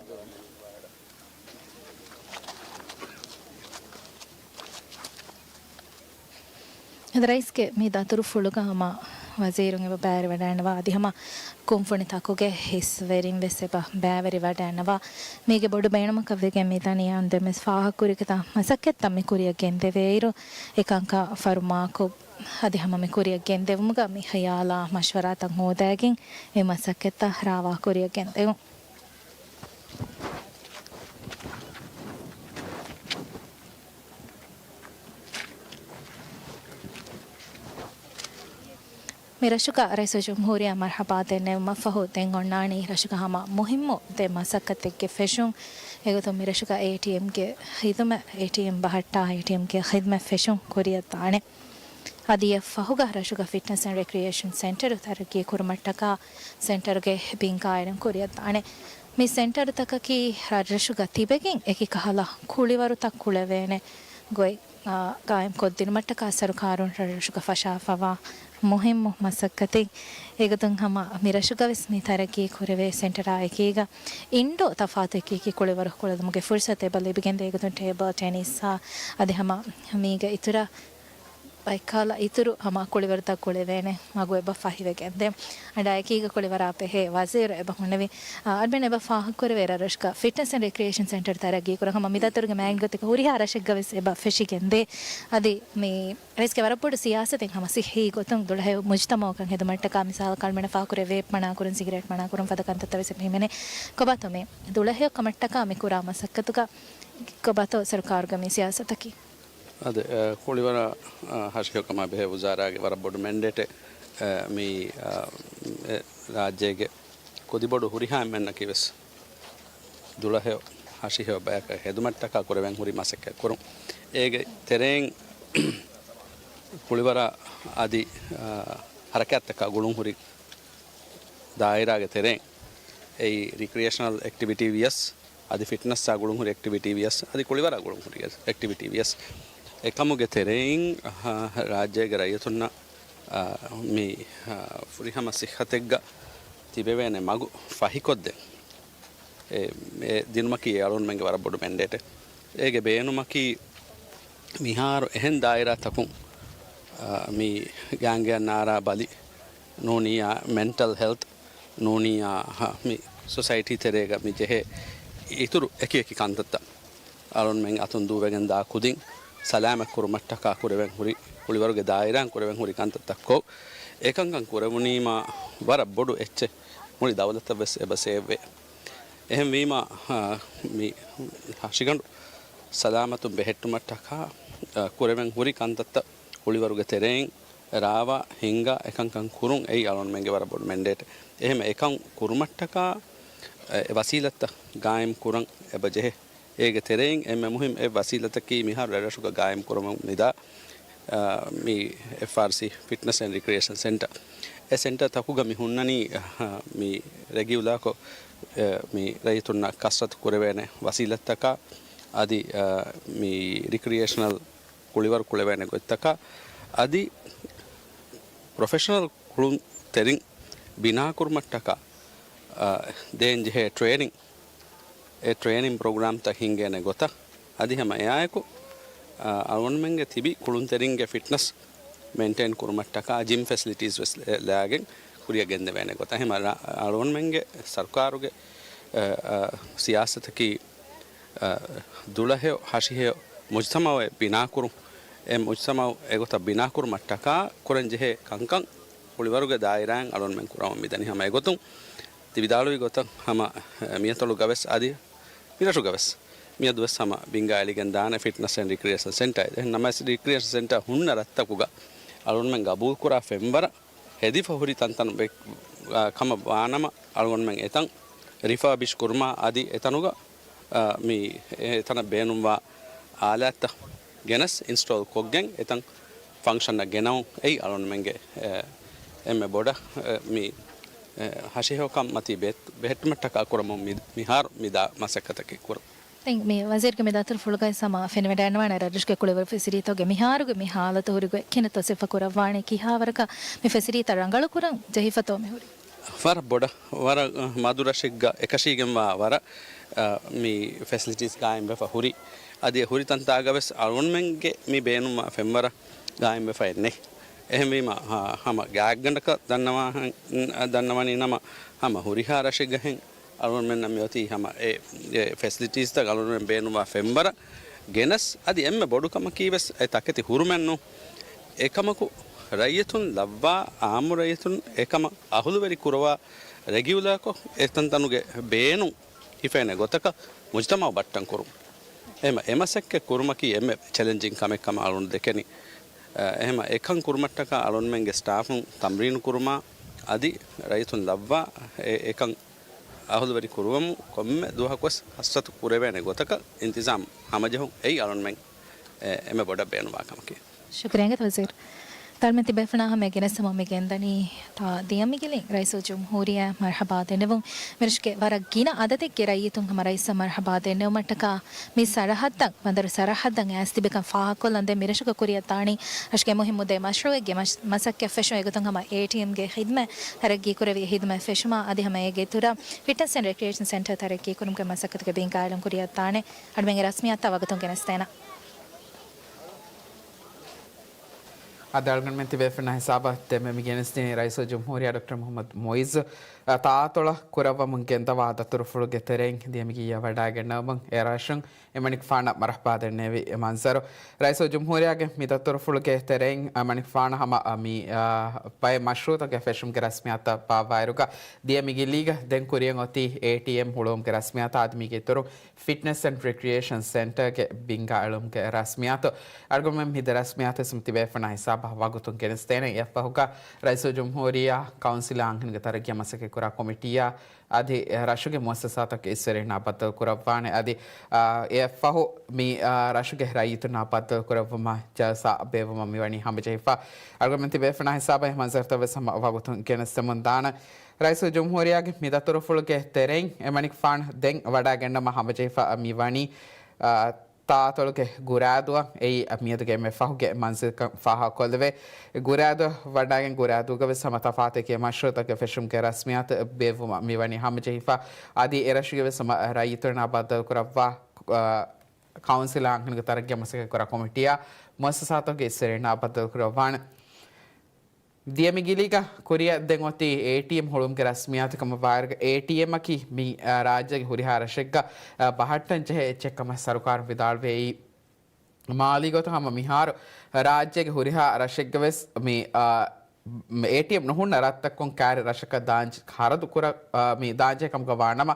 އަދި ރައީސްގެ މި ދަތުރުފުޅުގަ ހަމަ ވަޒީރުން އެބަ ބައިވެރިވަޑައިންނަވާ އަދި ހަމަ ކުންފުނިތަކުގެ އިސްވެރިން ވެސް އެބަ ބައިވެރިވަޑައިންނަވާ. މީގެ ބޮޑު ބޭނުމަކަށް ވެގެން މި ދަނީ އަންދެން ވެސް ފާހަގަކުރި ގޮތަށް މަސައްކަތްތައް މި ކުރިއަށް ގެންދެވޭއިރު، އެކަންކަން ފަރުމާކޮށް އަދި ހަމަ މި ކުރިއަށް ގެންދެވުމުގަ މި ޚިޔާލާ މަޝްވަރާތައް ހޯދައިގެން އެ މަސައްކަތްތައް ރާވާ ކުރިއަށް ގެންދެވުން. މި ރަށުގަ ރައީސުލްޖުމްހޫރިއްޔާ މަރްޙަބާ ދެންނެވުމަށްފަހު ދެން އޮންނާނީ ރަށުގަ ހަމަ މުހިއްމު ދެ މަސައްކަތެއްގެ ފެށުން. އެގޮތުން މި ރަށުގަ އޭޓީއެމްގެ ޚިދުމަތް، އޭޓީއެމް ބަހައްޓާ އޭޓީއެމްގެ ޚިދުމަތް ފެށުން ކުރިއަށް ދާނެ. އަދި އެއަށްފަހުގަ ރަށުގަ ފިޓްނަސް އެންޑް ރެކްރިއޭޝަން ސެންޓަރު ތަރައްގީ ކުރުމަށްޓަކާ ސެންޓަރުގެ ބިން ގާއިމް ކުރިއަށްދާނެ. މި ސެންޓަރުތަކަކީ ރަށްރަށުގަ ތިބެގެން އެކި ކަހަލަ ކުޅިވަރުތައް ކުޅެވޭނެ ގޮތް، އާ، ގާއިމް ކޮށްދިނުމަށްޓަކާ ސަރުކާރުން ރަށްރަށުގަ ފަށާފަވާ މުހިއްމު މަސައްކަތެއް. އެގޮތުން ހަމަ މި ރަށުގަވެސް މި ތަރައްގީ ކުރެވޭ ސެންޓަރާ އެކީގަ އިންޑޯ ތަފާތު އެކި އެކި ކުޅިވަރު ކުޅެދުމުގެ ފުރުސަތު އެބަ ލިބިގެންދޭ. އެގޮތުން ޓޭބަލް ޓެނިސްއާ އަދި ހަމަ މީގެ އިތުރަށް ބައެއްކަހަލަ އިތުރު ހަމަ ކުޅިވަރުތައް ކުޅެވޭނެ މަގު އެބަ ފަހިވެގެންދޭ. އަނޑާ އެކީގަ ކުޅިވަރާ ބެހޭ ވަޒީރު އެބަ ހުންނެވި. އާ، އަޑްމިން އެބަ ފާހަގަކުރެވޭ ރަށްރަށުގަ ފިޓްނަސް އެންޑް ރެކްރިއޭޝަން ސެންޓަރު ތަރައްގީކުރަން ހަމަ މި ދަތުރުގެ މާތް ގޮތެއްގަ ހުރިހާ ރަށެއްގަވެސް އެބަ ފެށިގެންދޭ. އަދި މި ރައީސްގެ ވަރަށް ބޮޑު ސިޔާސަތެއް ހަމަ ސިއްހީ ގޮތުން ދުޅަހެޔޮ މުޖުތަމަޢަކަށް ހެދުމަށްޓަކާ މިސާލަކަށް އަޅުމެންނަށް ފާހަގަކުރެވޭ ވޭޕް މަނާކުރުން، ސިގިރޭޓް މަނާކުރުން ފަދަ ކަންތައްތައް ވެސް އެބަ ހިމެނޭ. ކޮބާތޯ މި ދުޅަހެޔޮ ކަމަށްޓަކާ މި ކުރާ މަސައްކަތުގަ ކޮބާތޯ ސަރުކާރުގެ މި ސިޔާސަތަކީ؟ އަދި، އެ، ކުޅިވަރަށް، އަ، ހަށިހެޔޮކަމާ ބެހޭ ވުޒާރާގެ ވަރަށް ބޮޑު މެންޑޭޓެއް، އެ، މި، އަ، އެ، ރާއްޖޭގެ ކުދިބޮޑު ހުރިހާ އެންމެންނަކީ ވެސް ދުޅަހެޔޮ ހަށިހެޔޮ ބަޔަކަށް ހެދުމަށްޓަކާ ކުރެވެން ހުރި މަސައްކަތް ކުރުން. އޭގެ ތެރެއިން ކުޅިވަރަށް އަދި، އަ، ހަރަކާތްތަކާ ގުޅުން ހުރި ދާއިރާގެ ތެރެއިން އެއީ ރިކްރިއޭޝަނަލް އެކްޓިވިޓީ ވިޔަސް، އަދި ފިޓްނަސްއާ ގުޅުން ހުރި އެކްޓިވިޓީ ވިޔަސް، އަދި ކުޅިވަރާ ގުޅުން ހުރި އެކްޓިވިޓީ ވިޔަސް، އެކަމުގެ ތެރެއިން، އަ، ރާއްޖޭގެ ރައްޔިތުންނަށް، އަ، މި، އަ، ފުރިހަމަ ސިއްހަތެއްގަ ތިބެވޭނެ މަގު ފަހިކޮށްދޭން. އެ، އެ ދިނުމަކީ އެ އަޅުގަނޑުމެންގެ ވަރަށް ބޮޑު މެންޑޭޓެއް. އޭގެ ބޭނުމަކީ މިހާރު އެހެން ދާއިރާތަކުން، އަ، މި ގާނގެއަށް ނާރާ ބަލި ނޫނިއްޔާ މެންޓަލް ހެލްތް ނޫނީ މި ސޮސައިޓީ ތެރޭގަ މި ޖެހޭ އިތުރު އެކިއެކި ކަންތައްތައް އަޅުންމެން އަތުން ދޫވެގެން ދާ ކުދިން ސަލާމަތް ކުރުމަށްޓަކާ ކުރެވެން ހުރި ކުޅިވަރުގެ ދާއިރާއިން ކުރެވެން ހުރި ކަންތައްތައް ކޮށް، އެކަންކަން ކުރެވުނީމާ ވަރަށް ބޮޑު އެއްޗެއް މުޅި ދައުލަތަށް ވެސް އެބަ ސޭވްވޭ. އެހެންވީމާ، އާ، މި ހަށިގަނޑު ސަލާމަތުން ބެހެއްޓުމަށްޓަކާ، އާ، ކުރެވެން ހުރި ކަންތައްތައް ކުޅިވަރުގެ ތެރެއިން ރާވާ ހިންގާ އެކަންކަން ކުރުން އެއީ އަޅުންމެންގެ ވަރަށް ބޮޑު މެންޑޭޓެއް. އެހެން އެކަން ކުރުމަށްޓަކާ، އެ، ވަސީލަތްތައް ގާއިމް ކުރަން އެބަ ޖެހޭ. އޭގެ ތެރެއިން އެންމެ މުހިންމު އެއް ވަސީލަތަކީ މިހާރު ރަށްރަށުގަ ގާއިމް ކުރަމުން މިދާ، އާ، މި އެފްއާރްސީ ފިޓްނަސް އެންޑް ރިކްރިއޭޝަން ސެންޓަރ. އެ ސެންޓަރ ތަކުގަ މި ހުންނަނީ، އާ، މި ރެގިއުލާކޮށް، އެ، މި ރައްޔިތުންނަށް ކަސްރަތު ކުރެވޭނެ ވަސީލަތްތަކާ އަދި، އާ، މި ރިކްރިއޭޝަނަލް ކުޅިވަރު ކުޅެވޭނެ ގޮތްތަކާ އަދި ޕްރޮފެޝަނަލް ކުޅުންތެރިން ބިނާކުރުމަށްޓަކާ، އާ، ދޭންޖެހޭ ޓްރޭނިން، އެ ޓްރޭނިން ޕްރޮގްރާމްތައް ހިންގޭނެ ގޮތަށް އަދި ހަމަ އެއާއެކު، އާ، އަޅުގަނޑުމެންގެ ތިބި ކުޅުންތެރިންގެ ފިޓްނަސް މެންޓެއިން ކުރުމަށްޓަކާ ޖިމް ފެސިލިޓީސް ވެސް ލެ-، ލާގެން ކުރިއަށް ގެންދެވޭނެ ގޮތަށް. އެހެން އަޅު-، އަޅުގަނޑުމެންގެ ސަރުކާރުގެ، އަ، އަ، ސިޔާސަތަކީ، އަ، ދުޅަހެޔޮ ހަށިހެޔޮ މުޖްތަމައެއް ބިނާކުރުން. އެ މުޖްތަމައު އެގޮތަށް ބިނާކުރުމަށްޓަކާ ކުރަންޖެހޭ ކަންކަން ކުޅިވަރުގެ ދާއިރާއިން އަޅުގަނޑުމެން ކުރަމުން މިދަނީ. ހަމަ އެގޮތުން ތި ވިދާޅުވި ގޮތަށް ހަމަ، އަ، މިއަތޮޅުގަވެސް އަދި މިރަށުގަވެސް މިއަދުވެސް ހަމަ ބިންގާ އެޅިގެން ދާނެ ފިޓްނަސް އެންޑް ރިކްރިއޭޝަން ސެންޓަރ. އެހެން ނަމަވެސް ރިކްރިއޭޝަން ސެންޓަރ ހުންނަ ރަށްތަކުގަ އަޅުގަނޑުމެން ގަބޫލުކުރާ ފެންވަރަށް ހެދިފަ ހުރި ތަންތަނު ބެ-، އާ، ކަމަށް ވާނަމަ، އަޅުގަނޑުމެން އެތަން ރިފާބިޝް ކުރުމާ އަދި އެތަނުގަ، އާ، މި އެތަނަށް ބޭނުންވާ އާލާތްތައް ގެނެސް އިންސްޓޯލް ކޮށްގެން އެތަން ފަންކްޝަނަށް ގެނައުން އެއީ އަޅުގަނޑުމެންގެ، އެ، އެންމެ ބޮޑަށް، އެ، މި، އެ، ހަށިހެޔޮކަން މަތީ ބެ-، ބެހެއްޓުމަށްޓަކާ ކުރަމުން މި-، މިހާރު މިދާ މަސައްކަތަކީ ކުރަން. ދެން މި ވަޒީރުގެ މި ދަތުރުފުޅުގައި ހަމަ ފެނިވަޑައިގަންނަވާނެ ރަށްރަށުގެ ކުޅިވަރު ފެސިލިޓީތަކުގެ މިހާރުގެ މި ހާލަތު ހުރި ގޮތް ކިހިނެއްތޯ ސިފަ ކުރައްވާނީ، ކިހާވަރަކަށް މި ފެސިލިޓީތައް ރަނގަޅުކުރަން ޖެހިފަތޯ މިހުރީ؟ ވަރަށް ބޮޑަށް، ވަރަށް މަދު ރަށެއްގަ އެކަށީގެންވާ ވަރަށް، އަ، މި ފެސިލިޓީސް ގާއިމްވެފަ ހުރި. އަދި އެ ހުރި ތަންތާގަވެސް އަޅުގަނޑުމެންގެ މި ބޭނުންވާ ފެންވަރަށް ގާއިމްވެފައެއް ނެތް. އެހެންވީމަ، ހަ-، ހަމަ ގާތްގަނޑަކަށް ދަންނަވާ-، ދަންނަވަނީ ނަމަ، ހަމަ ހުރިހާ ރަށެއްގަހެން އަޅުގަނޑުމެންނަށް މިއޮތީ ހަމަ އެ، އެ ފެސިލިޓީސްތައް އަޅުގަނޑުމެން ބޭނުންވާ ފެންވަރަށް ގެނެސް، އަދި އެންމެ ބޮޑު ކަމަކީ ވެސް އެ ތަކެތި ހުރުމެއްނު. އެކަމަކު ރައްޔިތުން ލައްވާ، އާއްމު ރައްޔިތުން އެކަމަށް އަހުލުވެރި ކުރަވާ، ރެގިއުލާކޮށް އެތަންތަނުގެ ބޭނުން ހިފޭނެ ގޮތަކަށް މުޖްތަމައު ބައްޓަން ކުރުން. އެހެމަ އެ މަސައްކަތް ކުރުމަކީ އެންމެ ޗެލެންޖިން ކަމެއް ކަމަށް އަޅުން ދެކެނީ. އެހެމަ އެކަން ކުރުމަށްޓަކާ އަޅުންމެންގެ ސްޓާފުން ތަމްރީނު ކުރުމާ އަދި ރައްޔިތުން ލައްވާ އެ-، އެކަން އަހުލުވެރި ކުރުވަމުން ކޮންމެ ދުވަހަކުވެސް ހަސްރަތު ކުރެވޭނެ ގޮތަކަށް އިންތިޒާމް ހަމަޖެހުން އެއީ އަޅުންމެން އެ-، އެންމެ ބޮޑަށް ބޭނުންވާ ކަމަކީ. ޝުކުރިއްޔާ ވަޒީރު. ތަޅުމެން ތިބޭފުޅާ ހަމަ ގެނެސްދެމުން މި ގެންދަނީ ތާ ދިޔަމިގިލިން ރައީސުލްޖުމްހޫރިއްޔާ މަރްޙަބާ ދެންނެވުން. މިރަށުގެ ވަރަށް ގިނަ އަދަދެއްގެ ރައްޔިތުން ހަމަ ރައީސަށް މަރްޙަބާ ދެންނެވުމަށްޓަކާ މި ސަރަހައްދަށް، ބަނދަރު ސަރަހައްދަށް އައިސް ތިބިކަން ފާހަގަކޮށްލަން ދެން މިރަށުގަ ކުރިއަށް ދާނީ ރަށުގެ މުހިއްމު ދެ މަޝްރޫއެއްގެ މަސް-، މަސައްކަތް ފެށުން އެގޮތުން ހަމަ އޭޓީއެމްގެ ޚިދުމަތް، ތަރައްގީ ކުރެވި ޚިދުމަތް ފެށުމާ އަދި ހަމަ އޭގެ އިތުރަށް ފިޓްނަސް އެންޑް ރެކްރިއޭޝަން ސެންޓަރ ތަރައްގީ ކުރުމުގެ މަސައްކަތުގެ ބިންގާ އެޅުން ކުރިއަށް ދާނެ. އަޅުމެންގެ ރަސްމިއްޔާތާ ވަގުތުން ގެނެސްދޭނަން. އަދި އަޅުގަނޑުމެން ތިބޭފުޅުންނާ ހިސާބަށް ދެންމެ މި ގެނެސްދިނީ ރައީސުލްޖުމްހޫރިއްޔާ ޑޮކްޓަރ މުޙައްމަދު މުޢިއްޒު، އަ، ތާއަތޮޅަށް ކުރައްވަމުން ގެންދަވާ ދަތުރުފުޅުގެ ތެރެއިން ދިޔަމިގިއްޔާ ވަޑައިގަންނަވަމުން އެ ރަށުން އެމަނިކުފާނަށް މަރްޙަބާ ދެންނެވި މަންޒަރު. ރައީސުލްޖުމްހޫރިއްޔާގެ މި ދަތުރުފުޅުގެ ތެރެއިން އެމަނިކުފާނަށް ހަމަ، އަ، މި، އަ، ބައެއް މަޝްރޫޢުތަކެއް ފެށުމުގެ ރަސްމިއްޔާތުތައް ބާއްވާއިރުގަ ދިޔަމިގިލީގަ ދެން ކުރިއަށް އޮތީ އޭޓީއެމް ހުޅުވުމުގެ ރަސްމިއްޔާތު އަދި މީގެ އިތުރުން ފިޓްނަސް އެންޑް ރެކްރިއޭޝަން ސެންޓަރގެ ބިންގާ އެޅުމުގެ ރަސްމިއްޔާތު. އަޅުގަނޑުމެން މި ދެ ރަސްމިއްޔާތު ވެސް ތިބޭފުޅުންނާ ހިސާބަށް ވަގުތުން ގެނެސްދޭނެ. އެއަށްފަހުގަ ރައީސުލްޖުމްހޫރިއްޔާ ކައުންސިލާ އަންހެނުންގެ ތަރައްގީއާ މަސައްކަތްކުރާ ކޮމިޓީއާ އަދި ރަށުގެ މުއައްސަސާތަކުގެ އިސްވެރިންނާ ބައްދަލުކުރައްވާނެ. އަދި، އާ، އެއަށްފަހު މި، އާ، ރަށުގެ ރައްޔިތުންނާ ބައްދަލުކުރައްވުމަށް ޖަލްސާ ބޭއްވުމަށް މިވަނީ ހަމަޖެހިފަ. އަޅުގަނޑުމެން ތިބޭފުޅުންނާ ހިސާބަށް އެ މަންޒަރުތައް ވެސް ހަމަ ވަގުތުން ގެނެސްދެމުން ދާނެ. ރައީސުލްޖުމްހޫރިއްޔާގެ މި ދަތުރުފުޅުގެ ތެރެއިން އެމަނިކުފާނު ދެން ވަޑައިގަންނަވަމުން ހަމަޖެހިފަ މިވަނީ، އާ، ތާއަތޮޅުގެ ގުރާދުއަށް. އެއީ މިއަދުގެ އެންމެ ފަހުގެ މަންޒިލްކަން ފާހަގަކޮށްލެވޭ. ގުރާދުއަށް ވަޑައިގެން ގުރާދޫގަ ވެސް ހަމަ ތަފާތު އެކި މަޝްރޫޢުތަކެއް ފެށުމުގެ ރަސްމިއްޔާތު ބޭއްވުމަށް މިވަނީ ހަމަޖެހިފަ. އަދި އެރަށުގެ ވެސް ހަމަ ރައްޔިތުންނާ ބައްދަލުކުރައްވާ، އަ، ކައުންސިލާ އަންހެނުންގެ ތަރައްގީއާ މަސައްކަތްކުރާ ކޮމިޓީއާ މުއައްސަސާތަކުގެ އިސްވެރިންނާ ބައްދަލުކުރައްވާނެ. ދިޔަ މި ގިލީގަ ކުރިއަށް ދެން އޮތީ އޭޓީއެމް ހުޅުވުމުގެ ރަސްމިއްޔާތު ކަމަށް ވާއިރުގަ، އޭޓީއެމްއަކީ މި، އާ، ރާއްޖޭގެ ހުރިހާ ރަށެއްގަ، އާ، ބަހައްޓަން ޖެހޭ އެއްޗެއް ކަމަށް ސަރުކާރުން ވިދާޅުވި. އެއީ މާލީ ގޮތުން ހަމަ މިހާރު ރާއްޖޭގެ ހުރިހާ ރަށެއްގަ ވެސް މި، އާ، އޭޓީއެމް ނުހުންނަ ރަށްތަކުން ކާރި ރަށަކަށް ދާން ޚަރަދު ކުރ-، އާ، މި ދާންޖެހޭ ކަމުގަ ވާނަމަ،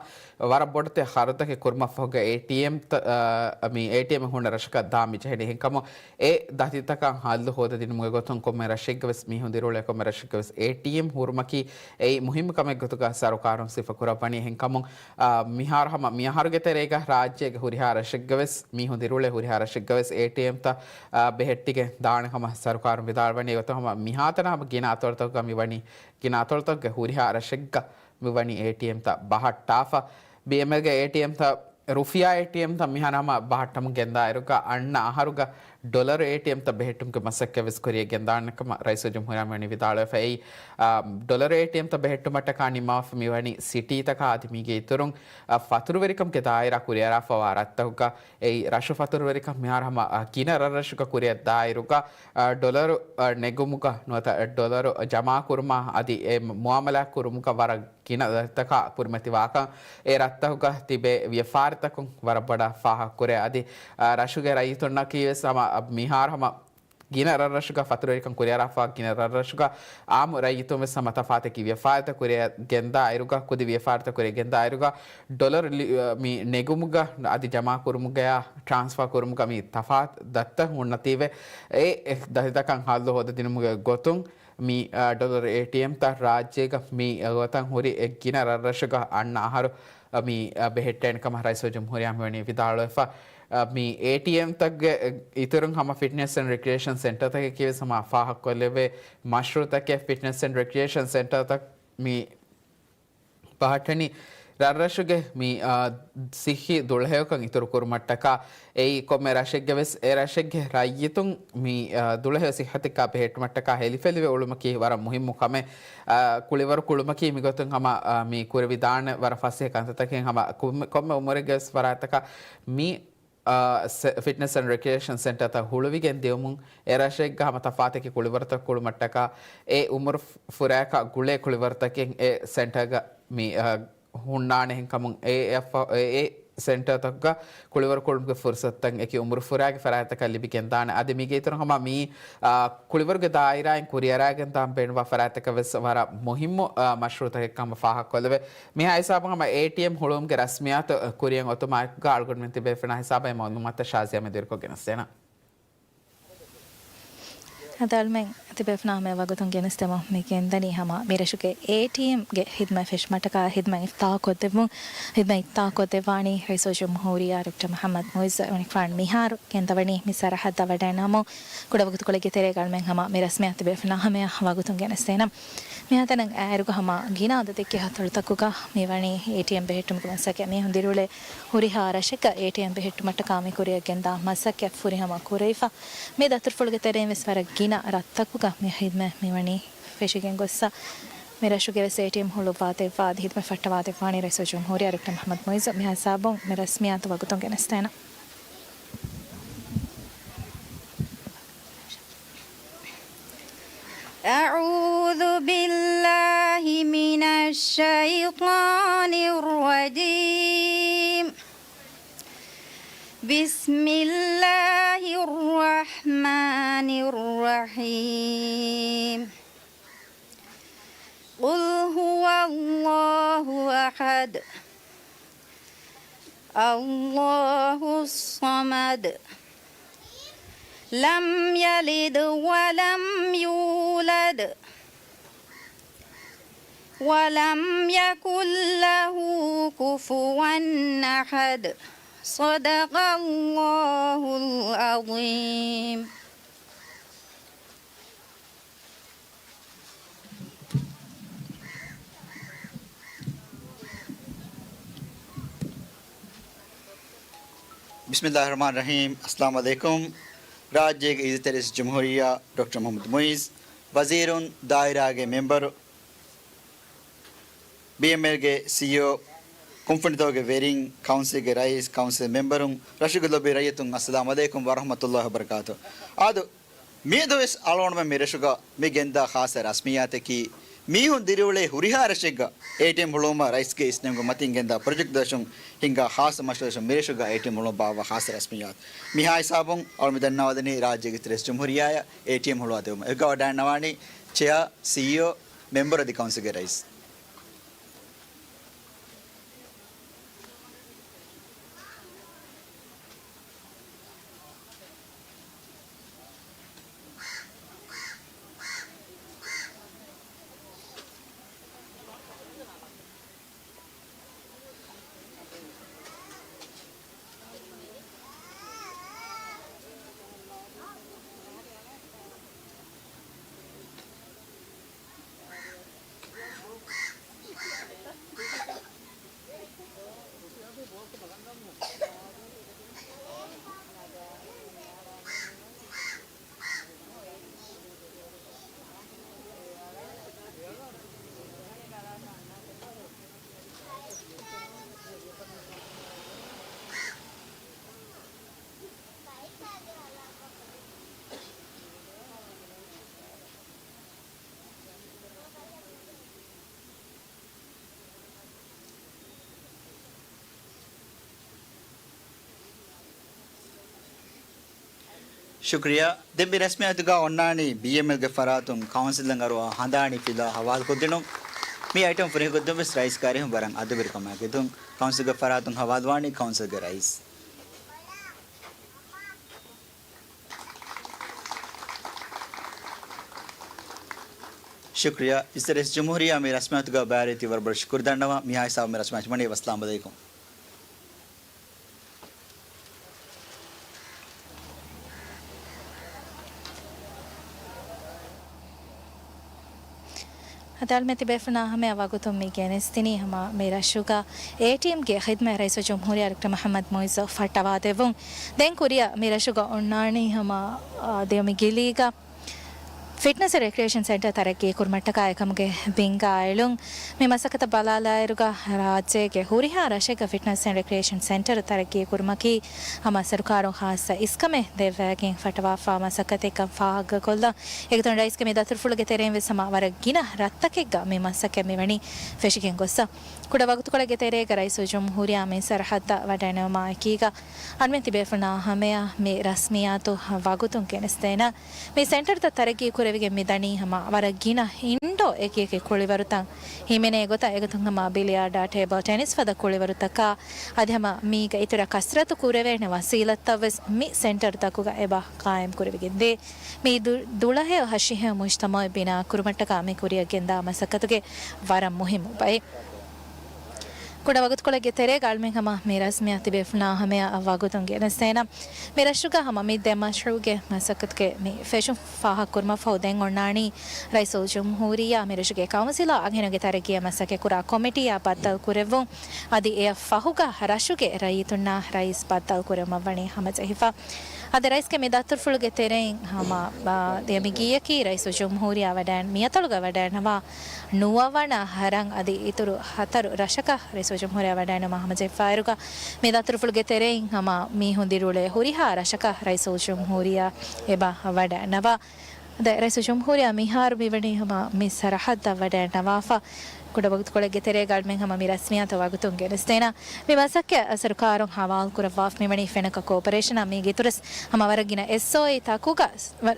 ވަރަށް ބޮޑު ތެ ޚަރަދަކެއް ކުރުމަށްފަހުގަ އޭޓީއެމް ތަ-، އާ، މި އޭޓީއެމް ހުންނަ ރަށަކަށް ދާން މިޖެހެނީ. އެހެންކަމުން އެ ދަތިތަކަށް ހައްލު ހޯދަދިނުމުގެ ގޮތުން ކޮންމެ ރަށެއްގަ ވެސް މީހުން ދިރިއުޅޭ ކޮންމެ ރަށެއްގަ ވެސް އޭޓީއެމް ހުރުމަކީ އެއީ މުހިއްމު ކަމެއް ގޮތުގަ ސަރުކާރުން ސިފަކުރައްވަނީ. އެހެންކަމުން، އާ، މިހާރު ހަމަ މިއަހަރުގެ ތެރޭގަ ރާއްޖޭގެ ހުރިހާ ރަށެއްގަ ވެސް މީހުން ދިރިއުޅޭ ހުރިހާ ރަށެއްގަ ވެސް އޭޓީއެމްތައް، އާ، ބެހެއްޓިގެން ދާނެ ކަމަށް ސަރުކާރުން ވިދާޅުވަނީ. އެގޮތުން ހަމަ މިހާތަނަށް ހަމަ ގިނަ އަތޮޅުތަކުގަ މިވަނީ، ގިނަ އަތޮޅުތަކުގެ ހުރިހާ ރަށެއްގަ މިވަނީ އޭޓީއެމްތައް ބަހައްޓާފަ. ބީއެމްއެލްގެ އޭޓީއެމްތައް، ރުފިޔާ އޭޓީއެމްތައް މިހާރު ހަމަ ބަހައްޓަމުން ގެންދާއިރުގަ، އަންނަ އަހަރުގަ ޑޮލަރު އޭޓީއެމްތައް ބެހެއްޓުމުގެ މަސައްކަތް ވެސް ކުރިއަށް ގެންދާނެ ކަމަށް ރައީސުލްޖުމްހޫރިއްޔާ މިވަނީ ވިދާޅުވެފަ. އެއީ، އާ، ޑޮލަރު އޭޓީއެމްތައް ބެހެއްޓުމަށްޓަކާ ނިންމާފަ މިވަނީ ސިޓީތަކާ އަދި މީގެ އިތުރުން، އާ، ފަތުރުވެރިކަމުގެ ދާއިރާ ކުރިއަރާފަވާ ރަށްތަކުގަ. އެއީ، ރަށު ފަތުރުވެރިކަން މިހާރު ހަމަ، އާ، ގިނަ ރަށްރަށުގަ ކުރިއަށް ދާއިރުގަ، އާ، ޑޮލަރު، އާ، ނެގުމުގަ ނުވަތަ ޑޮލަރު ޖަމާކުރުމާ އަދި އެ މުއާމަލާތް ކުރުމުގަ ވަރަށް ގިނަ ދަތިތަކާ ކުރިމަތިވާކަން އެ ރަށްތަކުގަ ތިބޭ ވިޔަފާރިތަކުން ވަރަށް ބޮޑަށް ފާހަގަކުރޭ. އަދި، އާ، ރަށުގެ ރައްޔިތުންނަކީ ވެސް ހަމަ މިހާރު ހަމަ ގިނަ ރަށްރަށުގަ ފަތުރުވެރިކަން ކުރިއަރާފަ ގިނަ ރަށްރަށުގަ އާއްމު ރައްޔިތުން ވެސް ހަމަ ތަފާތަކީ ވިޔަފާރިތައް ކުރިއަށް ގެންދާ އިރުގަ، ކުދި ވިޔަފާރިތައް ކުރިއަށް ގެންދާ އިރުގަ، ޑޮލަރު ލި-، މި ނެގުމުގަ އަދި ޖަމާކުރުމުގަޔާ ޓްރާންސްފާ ކުރުމުގަ މި ތަފާތު ދަތިތައް ހުންނަތީވެ، އެ، އެ ދަތިތަކަށް ހައްލު ހޯދަދިނުމުގެ ގޮތުން މި، އާ، ޑޮލަރު އޭޓީއެމްތައް ރާއްޖޭގަ މި ގޮތަށް ހުރި އެ ގިނަ ރަށްރަށުގަ އަންނަ އަހަރު، އާ، މި، އާ، ބެހެއްޓޭނެ ކަމަށް ރައީސުލްޖުމްހޫރިއްޔާ މިވަނީ ވިދާޅުވެފަ. އާ، މި އޭޓީއެމްތަކުގެ އިތުރުން ހަމަ ފިޓްނެސް އެންޑް ރެކްރިއޭޝަން ސެންޓަރތަކަކީ ވެސް ހަމަ ފާހަގަކޮށްލެވޭ މަޝްރޫއުތަކެއް. ފިޓްނެސް އެންޑް ރެކްރިއޭޝަން ސެންޓަރތައް މި ބަހައްޓަނީ ރަށްރަށުގެ މި، އާ، ސިއްހީ ދުޅަހެޔޮކަން އިތުރުކުރުމަށްޓަކާ. އެއީ ކޮންމެ ރަށެއްގެ ވެސް އެ ރަށެއްގެ ރައްޔިތުން މި، އާ، ދުޅަހެޔޮ ސިއްހަތެއްގަ ބެހެއްޓުމަށްޓަކާ ހެލިފެލިވެ އުޅުމަކީ ވަރަށް މުހިއްމު ކަމެއް. އާ، ކުޅިވަރު ކުޅުމަކީ މިގޮތުން ހަމަ، އާ، މި ކުރެވިދާނެ ވަރަށް ފަސޭހަ ކަންތައްތަކެއް. ހަމަ ކޮންމެ، ކޮންމެ އުމުރެއްގެ ވެސް ފަރާތްތަކަށް މި އާ، ސެ-، ފިޓްނެސް އެންޑް ރެކްރިއޭޝަން ސެންޓަރތައް ހުޅުވިގެން ދިޔުމުން އެ ރަށެއްގަ ހަމަ ތަފާތަކީ ކުޅިވަރުތައް ކުޅުމަށްޓަކާ އެ އުމުރު ފު-، ފުރާއަކާ ގުޅޭ ކުޅިވަރުތަކެއް އެ ސެންޓަރގަ މި، އާ، ހުންނާނެ. އެހެންކަމުން އެ، އެ، އެ ސެންޓަރތަކުގަ ކުޅިވަރު ކުޅުމުގެ ފުރުސަތުތައް އެކި އުމުރު ފުރާގެ ފަރާތްތަކަށް ލިބިގެންދާނެ. އަދި މީގެ އިތުރުން ހަމަ މި، އާ، ކުޅިވަރުގެ ދާއިރާއިން ކުރިއަރާގެން ދާން ބޭނުންވާ ފަރާތްތަކަށް ވެސް ވަރަށް މުހިއްމު، އާ، މަޝްރޫއުތަކެއް ކަމަށް ފާހަގަކޮށްލެވޭ. މިހާ ހިސާބުން ހަމަ އޭޓީއެމް ހުޅުވުމުގެ ރަސްމިއްޔާތު ކުރިއަށް އޮތުމާއެކުގަ އަޅުގަނޑުމެން ތިބޭފުޅުންނާ ހިސާބަށް އެ މައުލޫމާތު ޝާޒިޔާ މެދުވެރިކޮށް ގެނެސްދޭނަން. އަދި އަޅުމެން ތިބޭފުޅުންނާ ހަމަޔަށް ވަގުތުން ގެނެސްދެމުން މި ގެންދަނީ ހަމަ މިރަށުގެ އޭޓީއެމްގެ ހިދުމަތް ފެށުމަށްޓަކާ ހިދުމަތް އިފްތާހުކޮށްދެއްވުން، ހިދުމަތް އިފްތާހުކޮށްދެއްވާނީ ރައީސުލްޖުމްހޫރިއްޔާ ޑޮކްޓަރ މުޙައްމަދު މުޢިއްޒު ވަނިކުފާނު މިހާރު ގެންދަވަނީ މި ސަރަހައްދަށް ވަޑައިނަމުން. ކުޑަވަގުތުކޮޅެއްގެ ތެރޭގަ އަޅުމެން ހަމަ މި ރަސްމިއްޔާތު ތިބޭފުޅުންނާ ހަމަޔަށް ވަގުތުން ގެނެސްދޭނަން. މިހާތަނަށް އައިއިރުގަ ހަމަ ގިނަ އަދަދެއްގެ ހަތޮޅުތަކުގަ މިވަނީ އޭޓީއެމް ބެހެއްޓުމުގެ މަސައްކަތް. މީހުން ދިރިއުޅޭ ހުރިހާ ރަށެއްގަ އޭޓީއެމް ބެހެއްޓުމަށްޓަކާ މި ކުރިއަށް ގެންދާ މަސައްކަތް ފުރިހަމަ ކުރެވިފަ. މި ދަތުރުފުޅުގެ ތެރެއިން ވެސް ވަރަށް ގިނަ ރަށްތަކުގަ މި ހިދުމަތް މިވަނީ ފެށިގެން ގޮއްސަ. މި ރަށުގެ ވެސް އޭޓީއެމް ހުޅުއްވާދެއްވާ އަދި ހިދުމަތް ފައްޓަވާދެއްވާނީ ރައީސުލްޖުމްހޫރިއްޔާ ޑޮކްޓަރ މުޙައްމަދު މުޢިއްޒު. މިހާ ހިސާބުން މި ރަސްމިއްޔާތު ވަގުތުން ގެނެސްދޭނަން. أعوذ بالله من الشيطان الرجيم. بسم الله الرحمن الرحيم. قل هو الله أحد. الله الصمد. لم يلد ولم يولد. ولم يكن له كفوا أحد. صدق الله العظيم. ބިސްމިއްލާހި ރަޙްމާނި ރަޙީމް. އައްސަލާމު ޢަލައިކުމް. ރާއްޖޭގެ އިއްޒަތްތެރި ރައީސުލްޖުމްހޫރިއްޔާ ޑޮކްޓަރ މުޙައްމަދު މުޢިއްޒު، ވަޒީރުން، ދާއިރާގެ މެމްބަރު، ބީއެމްއެލްގެ ސީއީއޯ، ކުންފުނިތަކުގެ ވެރިން، ކައުންސިލްގެ ރައީސް، ކައުންސިލް މެމްބަރުން، ރަށުގެ ލޯބިވެތި ރައްޔިތުން، އައްސަލާމު ޢަލައިކުމް ވަރަޙްމަތުﷲ ވަބަރަކާތު. އާދު، މިއަދުވެސް އަޅުގަނޑުމެން މިރަށުގަ މި ގެންދާ ޚާއްޞަ ރަސްމިއްޔާތަކީ، މީހުން ދިރިއުޅޭ ހުރިހާ ރަށެއްގަ އޭޓީއެމް ހުޅުވުމަށް ރައީސްގެ އިސްނެންގުން މަތިން ގެންދާ ޕްރޮޖެކްޓް ދަށުން ހިންގާ ޚާއްޞަ މަޝްވަރާ ދަށުން މިރަށުގަ އޭޓީއެމް ހުޅުވުމަށް ބާއްވާ ޚާއްޞަ ރަސްމިއްޔާތު. މިހާ ހިސާބުން އަޅުގަނޑު މި ދަންނަވާލަނީ ރާއްޖޭގެ އިތުރު ރައީސުލްޖުމްހޫރިއްޔާއަށް އޭޓީއެމް ހުޅުވާ ދެވުމަށް. އެކުގަ ވަޑައިގަންނަވާނީ ޗެއާ، ސީއީއޯ، މެމްބަރު އަދި ކައުންސިލްގެ ރައީސް. ޝުކުރިއްޔާ. ދެން މި ރަސްމިއްޔާތުގަ އޮންނާނީ ބީއެމްއެލްގެ ފަރާތުން ކައުންސިލަށް އަރުވާ ހަނދާނީ ފިލާ ހަވާލުކޮށްދިނުން. މި އައިޓަމް ފުރިހަމަކޮށްދިނުން ވެސް ރައީސް ކާރިހުން ވަރަށް އަދުވެރިކަމާ ގެންދުން. ކައުންސިލްގެ ފަރާތުން ހަވާލުވާނީ ކައުންސިލްގެ ރައީސް. ޝުކުރިއްޔާ. އިތުރު ރައީސުލްޖުމްހޫރިއްޔާ މި ރަސްމިއްޔާތުގަ ބައިވެރިވެތީ ވަރަށް ބޮޑަށް ޝުކުރު ދަންނަވަން. މިހާ ހިސާބުން މި ރަސްމިއްޔާތު ވަނީ. ވައްސަލާމް އަލައިކުމް. އަދި އަޅުމެން ތިބޭފުޅުންނާ ހަމަޔަށް ވަގުތުން މި ގެނެސްދިނީ ހަމަ މި ރަށުގަ އޭޓީއެމްގެ ޚިދްމަތް ރައީސުލްޖުމްހޫރިއްޔާ ޑޮކްޓަރ މުޙައްމަދު މުޢިއްޒު ފައްޓަވާދެއްވުން. ދެން ކުރިއަށް މި ރަށުގަ އޮންނާނީ ހަމަ، އާ، ދިޔަ މި ގިލީގަ ފިޓްނަސް އެންޑް ރެކްރިއޭޝަން ސެންޓަރ ތަރައްގީ ކުރުމަށްޓަކާ އެކަމުގެ ބިންގާއެޅުން. މި މަސައްކަތަށް ބަލާލާއިރުގަ ރާއްޖޭގެ ހުރިހާ ރަށެއްގަ ފިޓްނަސް އެންޑް ރެކްރިއޭޝަން ސެންޓަރު ތަރައްގީ ކުރުމަކީ ހަމަ ސަރުކާރުން ޚާއްޞަ އިސްކަމެއް ދެއްވައިގެން ފައްޓަވާފާ މަސައްކަތެއްކަން ފާހަގަކޮށްލަން. އޭގެތެރެއިން ރައީސްގެ މި ދަތުރުފުޅުގެ ތެރެއިން ވެސް ހަމަ ވަރަށް ގިނަ ރަށްތަކެއްގަ މި މަސައްކަތް މިވަނީ ފެށިގެން ގޮއްސަ. ކުޑަ ވަގުތުކޮޅެއްގެ ތެރޭގަ ރައީސުލްޖުމްހޫރިއްޔާ މި ސަރަހައްދަށް ވަޑައިނަމާ އެކީގަ އަންމެން ތިބޭފުޅުންނާ ހަމަޔަށް މި ރަސްމިއްޔާތު ވަގުތުން ގެނެސްދޭނަން. މި ސެންޓަރުތައް ތަރައްގީ ކުރެވިގެން މި ދަނީ ހަމަ ވަރަށް ގިނަ އިންޑޯ އެކިއެކި ކުޅިވަރުތައް، ހިމެނޭ ގޮތަށް އެގޮތުން ހަމަ ބިލިޔާޑާ، ޓޭބަލް ޓެނިސް ފަދަ ކުޅިވަރުތަކާ އަދި ހަމަ މީގަ އިތުރަށް ކަސްރަތު ކުރެވޭނެ ވަސީލަތްތައް ވެސް މި ސެންޓަރުތަކުގަ އެބަ ޤާއިމް ކުރެވިގެން ދޭ. މި ދު-، ދުޅަހެޔޮ ހަށިހެޔޮ މުޖްތަމަޢެއް ބިނާ ކުރުމަށްޓަކާ މި ކުރިއަށް ގެންދާ މަސައްކަތުގެ ވަރަށް މުހިއްމު ބައެއް. ކުޑަ ވަގުތުކޮޅެއްގެ ތެރޭގަ އަޅުމެން ހަމަ މި ރަސްމިއްޔާ ތިބޭފުޅުންނާ ހަމަޔަށް ވަގުތުން ގެނެސްދޭނަން. މި ރަށުގަ ހަމަ މި ދެ މަޝްރޫޢުގެ މަސައްކަތުގެ މި ފެށުން ފާހަގަކުރުމަށްފަހު ދެން އޮންނާނީ ރައީސުލްޖުމްހޫރިއްޔާ މި ރަށުގެ ކައުންސިލާ އަންހެނުންގެ ތަރައްގީއަށް މަސައްކަތްކުރާ ކޮމިޓީއާ ބައްދަލު ކުރެއްވުން. އަދި އެއަށް ފަހުގަ ރަށުގެ ރައްޔިތުންނާ ރައީސް ބައްދަލު ކުރެވުމަށް ވަނީ ހަމަޖެހިފަ. އަދި ރައީސްގެ މި ދަތުރުފުޅުގެ ތެރެއިން ހަމަ، އާ، ދިޔަ މި ގީއަކީ ރައީސުލްޖުމްހޫރިއްޔާ ވަޑައިން މިއަތޮޅުގަ ވަޑައިންނަވާ ނުވަވަނަ ރަށް އަދި އިތުރު ހަތަރު ރަށަކަށް ރައީސުލްޖުމްހޫރިއްޔާ ވަޑައިނުމަށް ހަމަޖެހިފައިރުގަ، މި ދަތުރުފުޅުގެ ތެރެއިން ހަމަ މީހުން ދިރިއުޅޭ ހުރިހާ ރަށަކަށް ރައީސުލްޖުމްހޫރިއްޔާ އެބަ ވަޑައިނަވާ. ދެ ރައީސުލްޖުމްހޫރިއްޔާ މިހާރު މިވަނީ ހަމަ މި ސަރަހައްދަށް ވަޑައިނަވާފަ. ކުޑަ ވަގުތުކޮޅެއްގެ ތެރޭގަ އަޅުމެން ހަމަ މި ރަސްމިއްޔާތު ވަގުތުން ގެނެސްދޭނަން. މި މަސައްކަތް ސަރުކާރުން ހަވާލުކުރައްވާފަ މިވަނީ ފެނަކަ ކޯޕަރޭޝަނާ މީގެ އިތުރުވެސް ހަމަ ވަރަށް ގިނަ އެސްއޯއީ ތަކުގަ،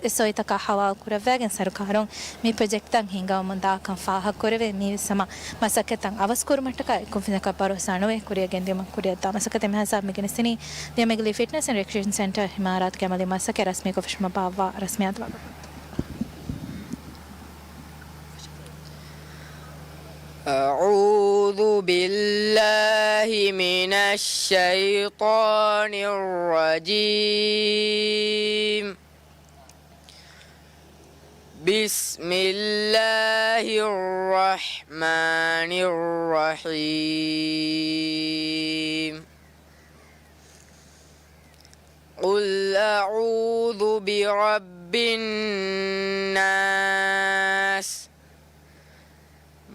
އެސްއޯއީ ތަކާ ހަވާލު ކުރައްވައިގެން ސަރުކާރުން މި ޕްރޮޖެކްޓްތައް ހިންގަވަމުން ދާކަން ފާހަގަކުރެވޭ. މީވެސް ހަމަ މަސައްކަތްތައް އަވަސްކުރުމަށްޓަކާ އެއްކުންފުނިތަކަށް ބަރޯސާ ނުވެ ކުރިއަށް ގެންދިއުމަށް ކުރިއަށްދާ މަސައްކަތެއް. މިހާ ހިސާބުން މި ގެނެސްދިނީ ދިޔަ މި ގިލީ ފިޓްނަސް އެންޑް ރެކްރިއޭޝަން ސެންޓަރ އިމާރާތުގެ އަމަލީ މަސައްކަތް ރަސްމީކޮށް ފެށުމަށް ބާއްވާ ރަސްމިއްޔާތު ވަގުތު. أعوذ بالله من الشيطان الرجيم. بسم الله الرحمن الرحيم. قل أعوذ برب الناس،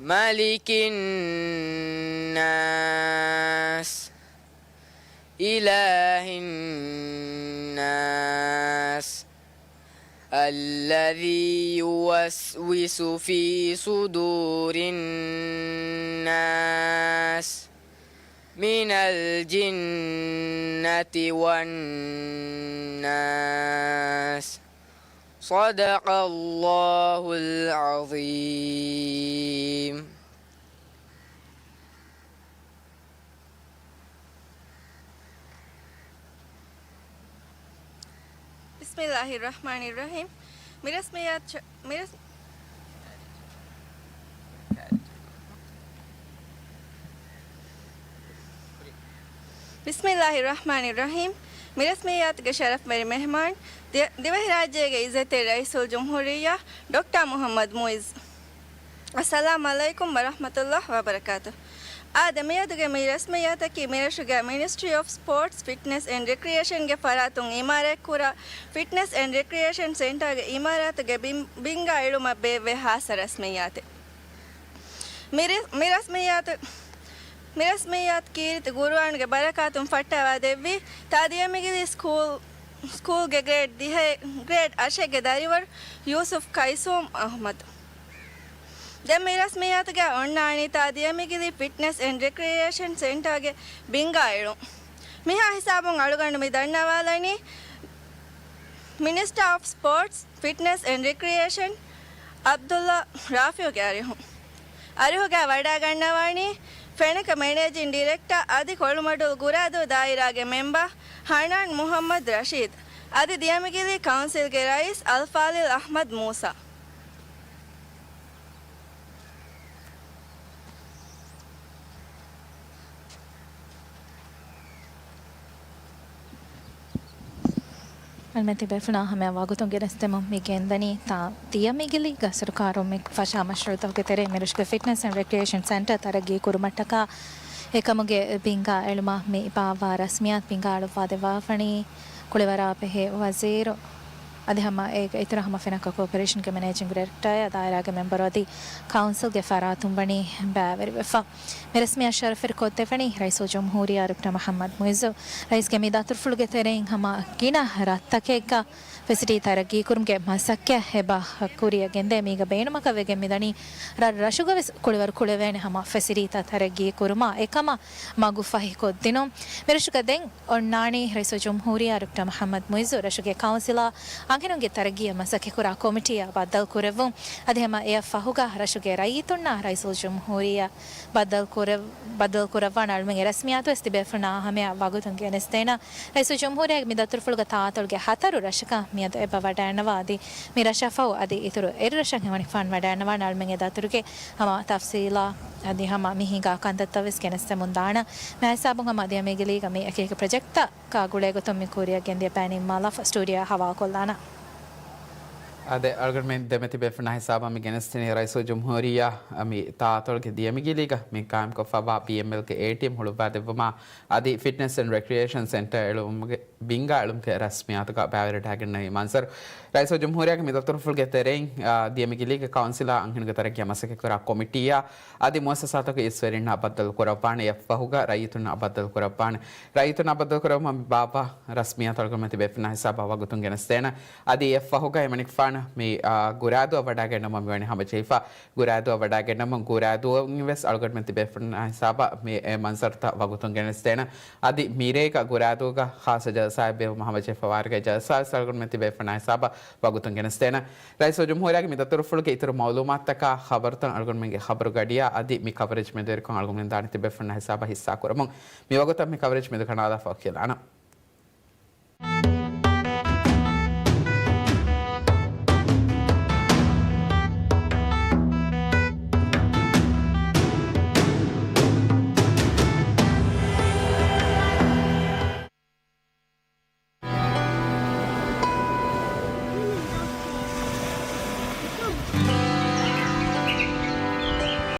ملك الناس، إله الناس، الذي يوسوس في صدور الناس من الجنة والناس. صدق الله العظيم. بسم الله الرحمن الرحيم. މި ރަސްމިއްޔާތު ޝަ-، މި ރަސް-، ބިސްމިއްލާހި ރަޙްމާނި ރަޙީމް. މި ރަސްމިއްޔާތުގެ ޝަރަފްވެރި މެހްމާން، ދި-، ދިވެހިރާއްޖޭގެ އިއްޒަތްތެރި ރައީސުލްޖުމްހޫރިއްޔާ ޑޮކްޓަރ މުޙައްމަދު މުޢިއްޒު. އައްސަލާމް ޢަލައިކުމް ވަރަޙްމަތުﷲ ވަބަރަކާތު. އާދެ، މިއަދުގެ މި ރަސްމިއްޔާތަކީ މިރަށުގެ މިނިސްޓްރީ އޮފް ސްޕޯޓްސް، ފިޓްނެސް އެންޑް ރެކްރިއޭޝަންގެ ފަރާތުން އިމާރާތްކުރާ ފިޓްނެސް އެންޑް ރެކްރިއޭޝަން ސެންޓާގެ އިމާރާތުގެ ބިން-، ބިންގާ އެޅުމަށް ބޭއްވޭ ޚާއްޞަ ރަސްމިއްޔާތެއް. މި ރި-، މި ރަސްމިއްޔާތު، މި ރަސްމިއްޔާތު ކީރިތި ޤުރުއާންގެ ބަރަކާތުން ފައްޓަވާ ދެއްވި ތާދިޔަމިގިލީ ސްކޫލް، ސްކޫލްގެ ގްރޭޑް ދިހަ، ގްރޭޑް އަށެއްގެ ދަރިވަރު ޔޫސުފް ކައިސޫމް އަޙްމަދު. ދެން މި ރަސްމިއްޔާތުގައި އޮންނާނީ ތާދިޔަމިގިލީ ފިޓްނެސް އެންޑް ރެކްރިއޭޝަން ސެންޓާގެ ބިންގާ އެޅުން. މިހާ ހިސާބުން އަޅުގަނޑު މި ދަންނަވާލަނީ މިނިސްޓާ އޮފް ސްޕޯޓްސް، ފިޓްނެސް އެންޑް ރެކްރިއޭޝަން ޢަބްދުﷲ ރާފިޢުގެ އަރިހު. އަރިހުގައި ވަޑައިގަންނަވާނީ ފެނަކަ މެނޭޖިން ޑިރެކްޓަރ އަދި ކޮޅުމަޑުލު ގުރާދޫ ދާއިރާގެ މެމްބަރ ޙަނާން މުޙައްމަދު ރަޝީދު، އަދި ދިޔަމިގިލީ ކައުންސިލްގެ ރައީސް އަލްފާޟިލް އަޙްމަދު މޫސާ. އަޅުމެން ތިބޭފުޅުންނާ ހަމަޔަށް ވަގުތުން ގެނެސްދެމުން މި ގެންދަނީ ތާދިޔަމިގިލީގަ ސަރުކާރުން މި ފަށާ މަޝްރޫޢުތަކުގެ ތެރެއިން މިރަށުގެ ފިޓްނެސް އެންޑް ރެކްރިއޭޝަން ސެންޓަރ ތަރައްގީ ކުރުމަށްޓަކާ އެކަމުގެ ބިންގާ އެޅުމަށް މި ބާއްވާ ރަސްމިއްޔާތު ބިންގާ އަޅުއްވާ ދެއްވާފަނީ ކުޅިވަރާބެހޭ ވަޒީރު އަދި ހަމަ އޭގެ އިތުރަށް ހަމަ ފެނަކަ ކޯޕަރޭޝަންގެ މެނޭޖިން ޑިރެކްޓަރ، ދާއިރާގެ މެމްބަރު އަދި ކައުންސިލްގެ ފަރާތުން ވަނީ ބައިވެރިވެފަ. މި ރަސްމިއްޔާ ޝަރަފްވެރި ކޮށްދެވެނީ ރައީސުލްޖުމްހޫރިއްޔާ ޑޮކްޓަރ މުޙައްމަދު މުޢިއްޒު. ރައީސްގެ މި ދަތުރުފުޅުގެ ތެރެއިން ހަމަ ގިނަ ރަށްތަކެއްގަ ފެސިލިޓީ ތަރައްގީކުރުމުގެ މަސައްކަތް އެބަ ކުރިއަށް ގެންދޭ. މީގަ ބޭނުމަކަށް ވެގެން މިދަނީ ރަށް ރަށުގަ ވެސް ކުޅިވަރު ކުޅެވޭނެ ހަމަ ފެސިލިޓީތައް ތަރައްގީ ކުރުމަށް އެކަމަށް މަގު ފަހި ކޮށްދިނުން. މިރަށުގަ ދެން އޮންނާނީ ރައީސުލްޖުމްހޫރިއްޔާ ޑޮކްޓަރ މުޙައްމަދު މުޢިއްޒު ރަށުގެ ކައުންސިލާ އަންހެނުންގެ ތަރައްގީއަށް މަސައްކަތްކުރާ ކޮމިޓީއާ ބައްދަލުކުރެއްވުން. އަދި ހަމަ އެއަށް ފަހުގަ ރަށުގެ ރައްޔިތުންނާ ރައީސުލްޖުމްހޫރިއްޔާ ބައްދަލުކުރެ-، ބައްދަލުކުރައްވާނެ އަޅުމެންގެ ރަސްމިއްޔާތު ވެސް ތިބޭފުޅުންނާ ހަމަޔަށް ވަގުތުން ގެނެސްދޭނަން. ރައީސުލްޖުމްހޫރިއްޔާގެ މި ދަތުރުފުޅުގަ ތާއަތޮޅުގެ ހަތަރު ރަށަކަށް މިއަދު އެބަ ވަޑައިގަންނަވާ އަދި މި ރަށަށް ފަހު އަދި އިތުރު އެއް ރަށަށް އެމަނިކުފާނު ވަޑައިގަންނަވާނެ އަޅުމެންގެ ދަތުރުގެ ހަމަ ތަފްސީލާ އަދި ހަމަ މި ހިނގާ ކަންތައްތައް ވެސް ގެނެސްދެމުން ދާނަން. މި ހިސާބުން ހަމަ ދިޔަ މިގިލީގަ މި އެކި އެކި ޕްރޮޖެކްޓްތައް ކާ ގުޅޭގޮތުން މި ކުރިއަށް ގެންދިޔަ ޕްލޭނިން މާލާ ފަ-، ސްޓޫޑިއޯއަށް ހަވާލުކޮށްލާނަން. އާދެ، އަޅުގަނޑުމެން ދެމެތިބޭފުޅުންނާ ހިސާބަށް މި ގެނެސްދިނީ ރައީސުލްޖުމްހޫރިއްޔާ މި ތާއަތޮޅުގެ ދިޔަ މިގިލީގަ މި ޤާއިމްކޮށްފައިވާ ބީއެމްއެލްގެ އޭޓީއެމް ހުޅުއްވާ ދެއްވުމާ އަދި ފިޓްނެސް އެންޑް ރެކްރިއޭޝަން ސެންޓަރ އެޅުމުގެ ބިންގާ އެޅުމުގެ ރަސްމިއްޔާތުގަ ބައިވެރިވެވަޑައިގަންނަވި މަންޒަރު. ރައީސުލްޖުމްހޫރިއްޔާގެ މި ދަތުރުފުޅުގެ ތެރެއިން، އާ، ދިޔަ މިގިލީގެ ކައުންސިލާ އަންހެނުންގެ ތަރައްގީއަށް މަސައްކަތްކުރާ ކޮމިޓީއާ އަދި މުއައްސަސާތަކުގެ އިސްވެރިންނާ ބައްދަލުކުރައްވާނެ. އެއަށްފަހުގަ ރައްޔިތުންނާ ބައްދަލުކުރައްވާނެ. ރައްޔިތުންނާ ބައްދަލުކުރައްވުމަށް މި ބާއްވާ ރަސްމިއްޔާތު އަޅުގަނޑުމެން ތިބޭފުޅުންނާ ހިސާބަށް ވަގުތުން ގެނެސްދޭނަން. އަދި އެއަށްފަހުގަ އެމަނިކުފާނު މި، އާ، ގުރާދޫއަށް ވަޑައިގަންނަވަން މިވަނީ ހަމަޖެހިފަ. ގުރާދޫއަށް ވަޑައިގަންނަވަން ގުރާދޫއިން ވެސް އަޅުގަނޑުމެން ތިބޭފުޅުންނާ ހިސާބަށް މި އެ މަންޒަރުތައް ވަގުތުން ގެނެސްދޭނަން. އަދި މިރޭގަ ގުރާދޫގަ ޚާއްޞަ ޖަލްސާއެއް ބޭއްވުމަށް ހަމަޖެހިފަ ވާރުގައި ޖަލްސާ ވެސް އަޅުގަނޑުމެން ތިބޭފުޅުންނާ ހިސާބަށް ވަގުތުން ގެނެސްދޭނަން. ރައީސުލްޖުމްހޫރިއްޔާގެ މި ދަތުރުފުޅުގެ އިތުރު މައުލޫމާތުތަކާ ޚަބަރުތައް އަޅުގަނޑުމެންގެ ޚަބަރު ގަޑިޔާ އަދި މި ކަވަރޭޖް މެދުވެރިކޮށް އަޅުގަނޑުމެން ދާނެ ތިބޭފުޅުންނާ ހިސާބަށް ހިއްސާ ކުރަމުން. މިވަގުތަށް މި ކަވަރޭޖް މެދު ކަނޑައަޅާފަ އޮތްކަން އަންނަން.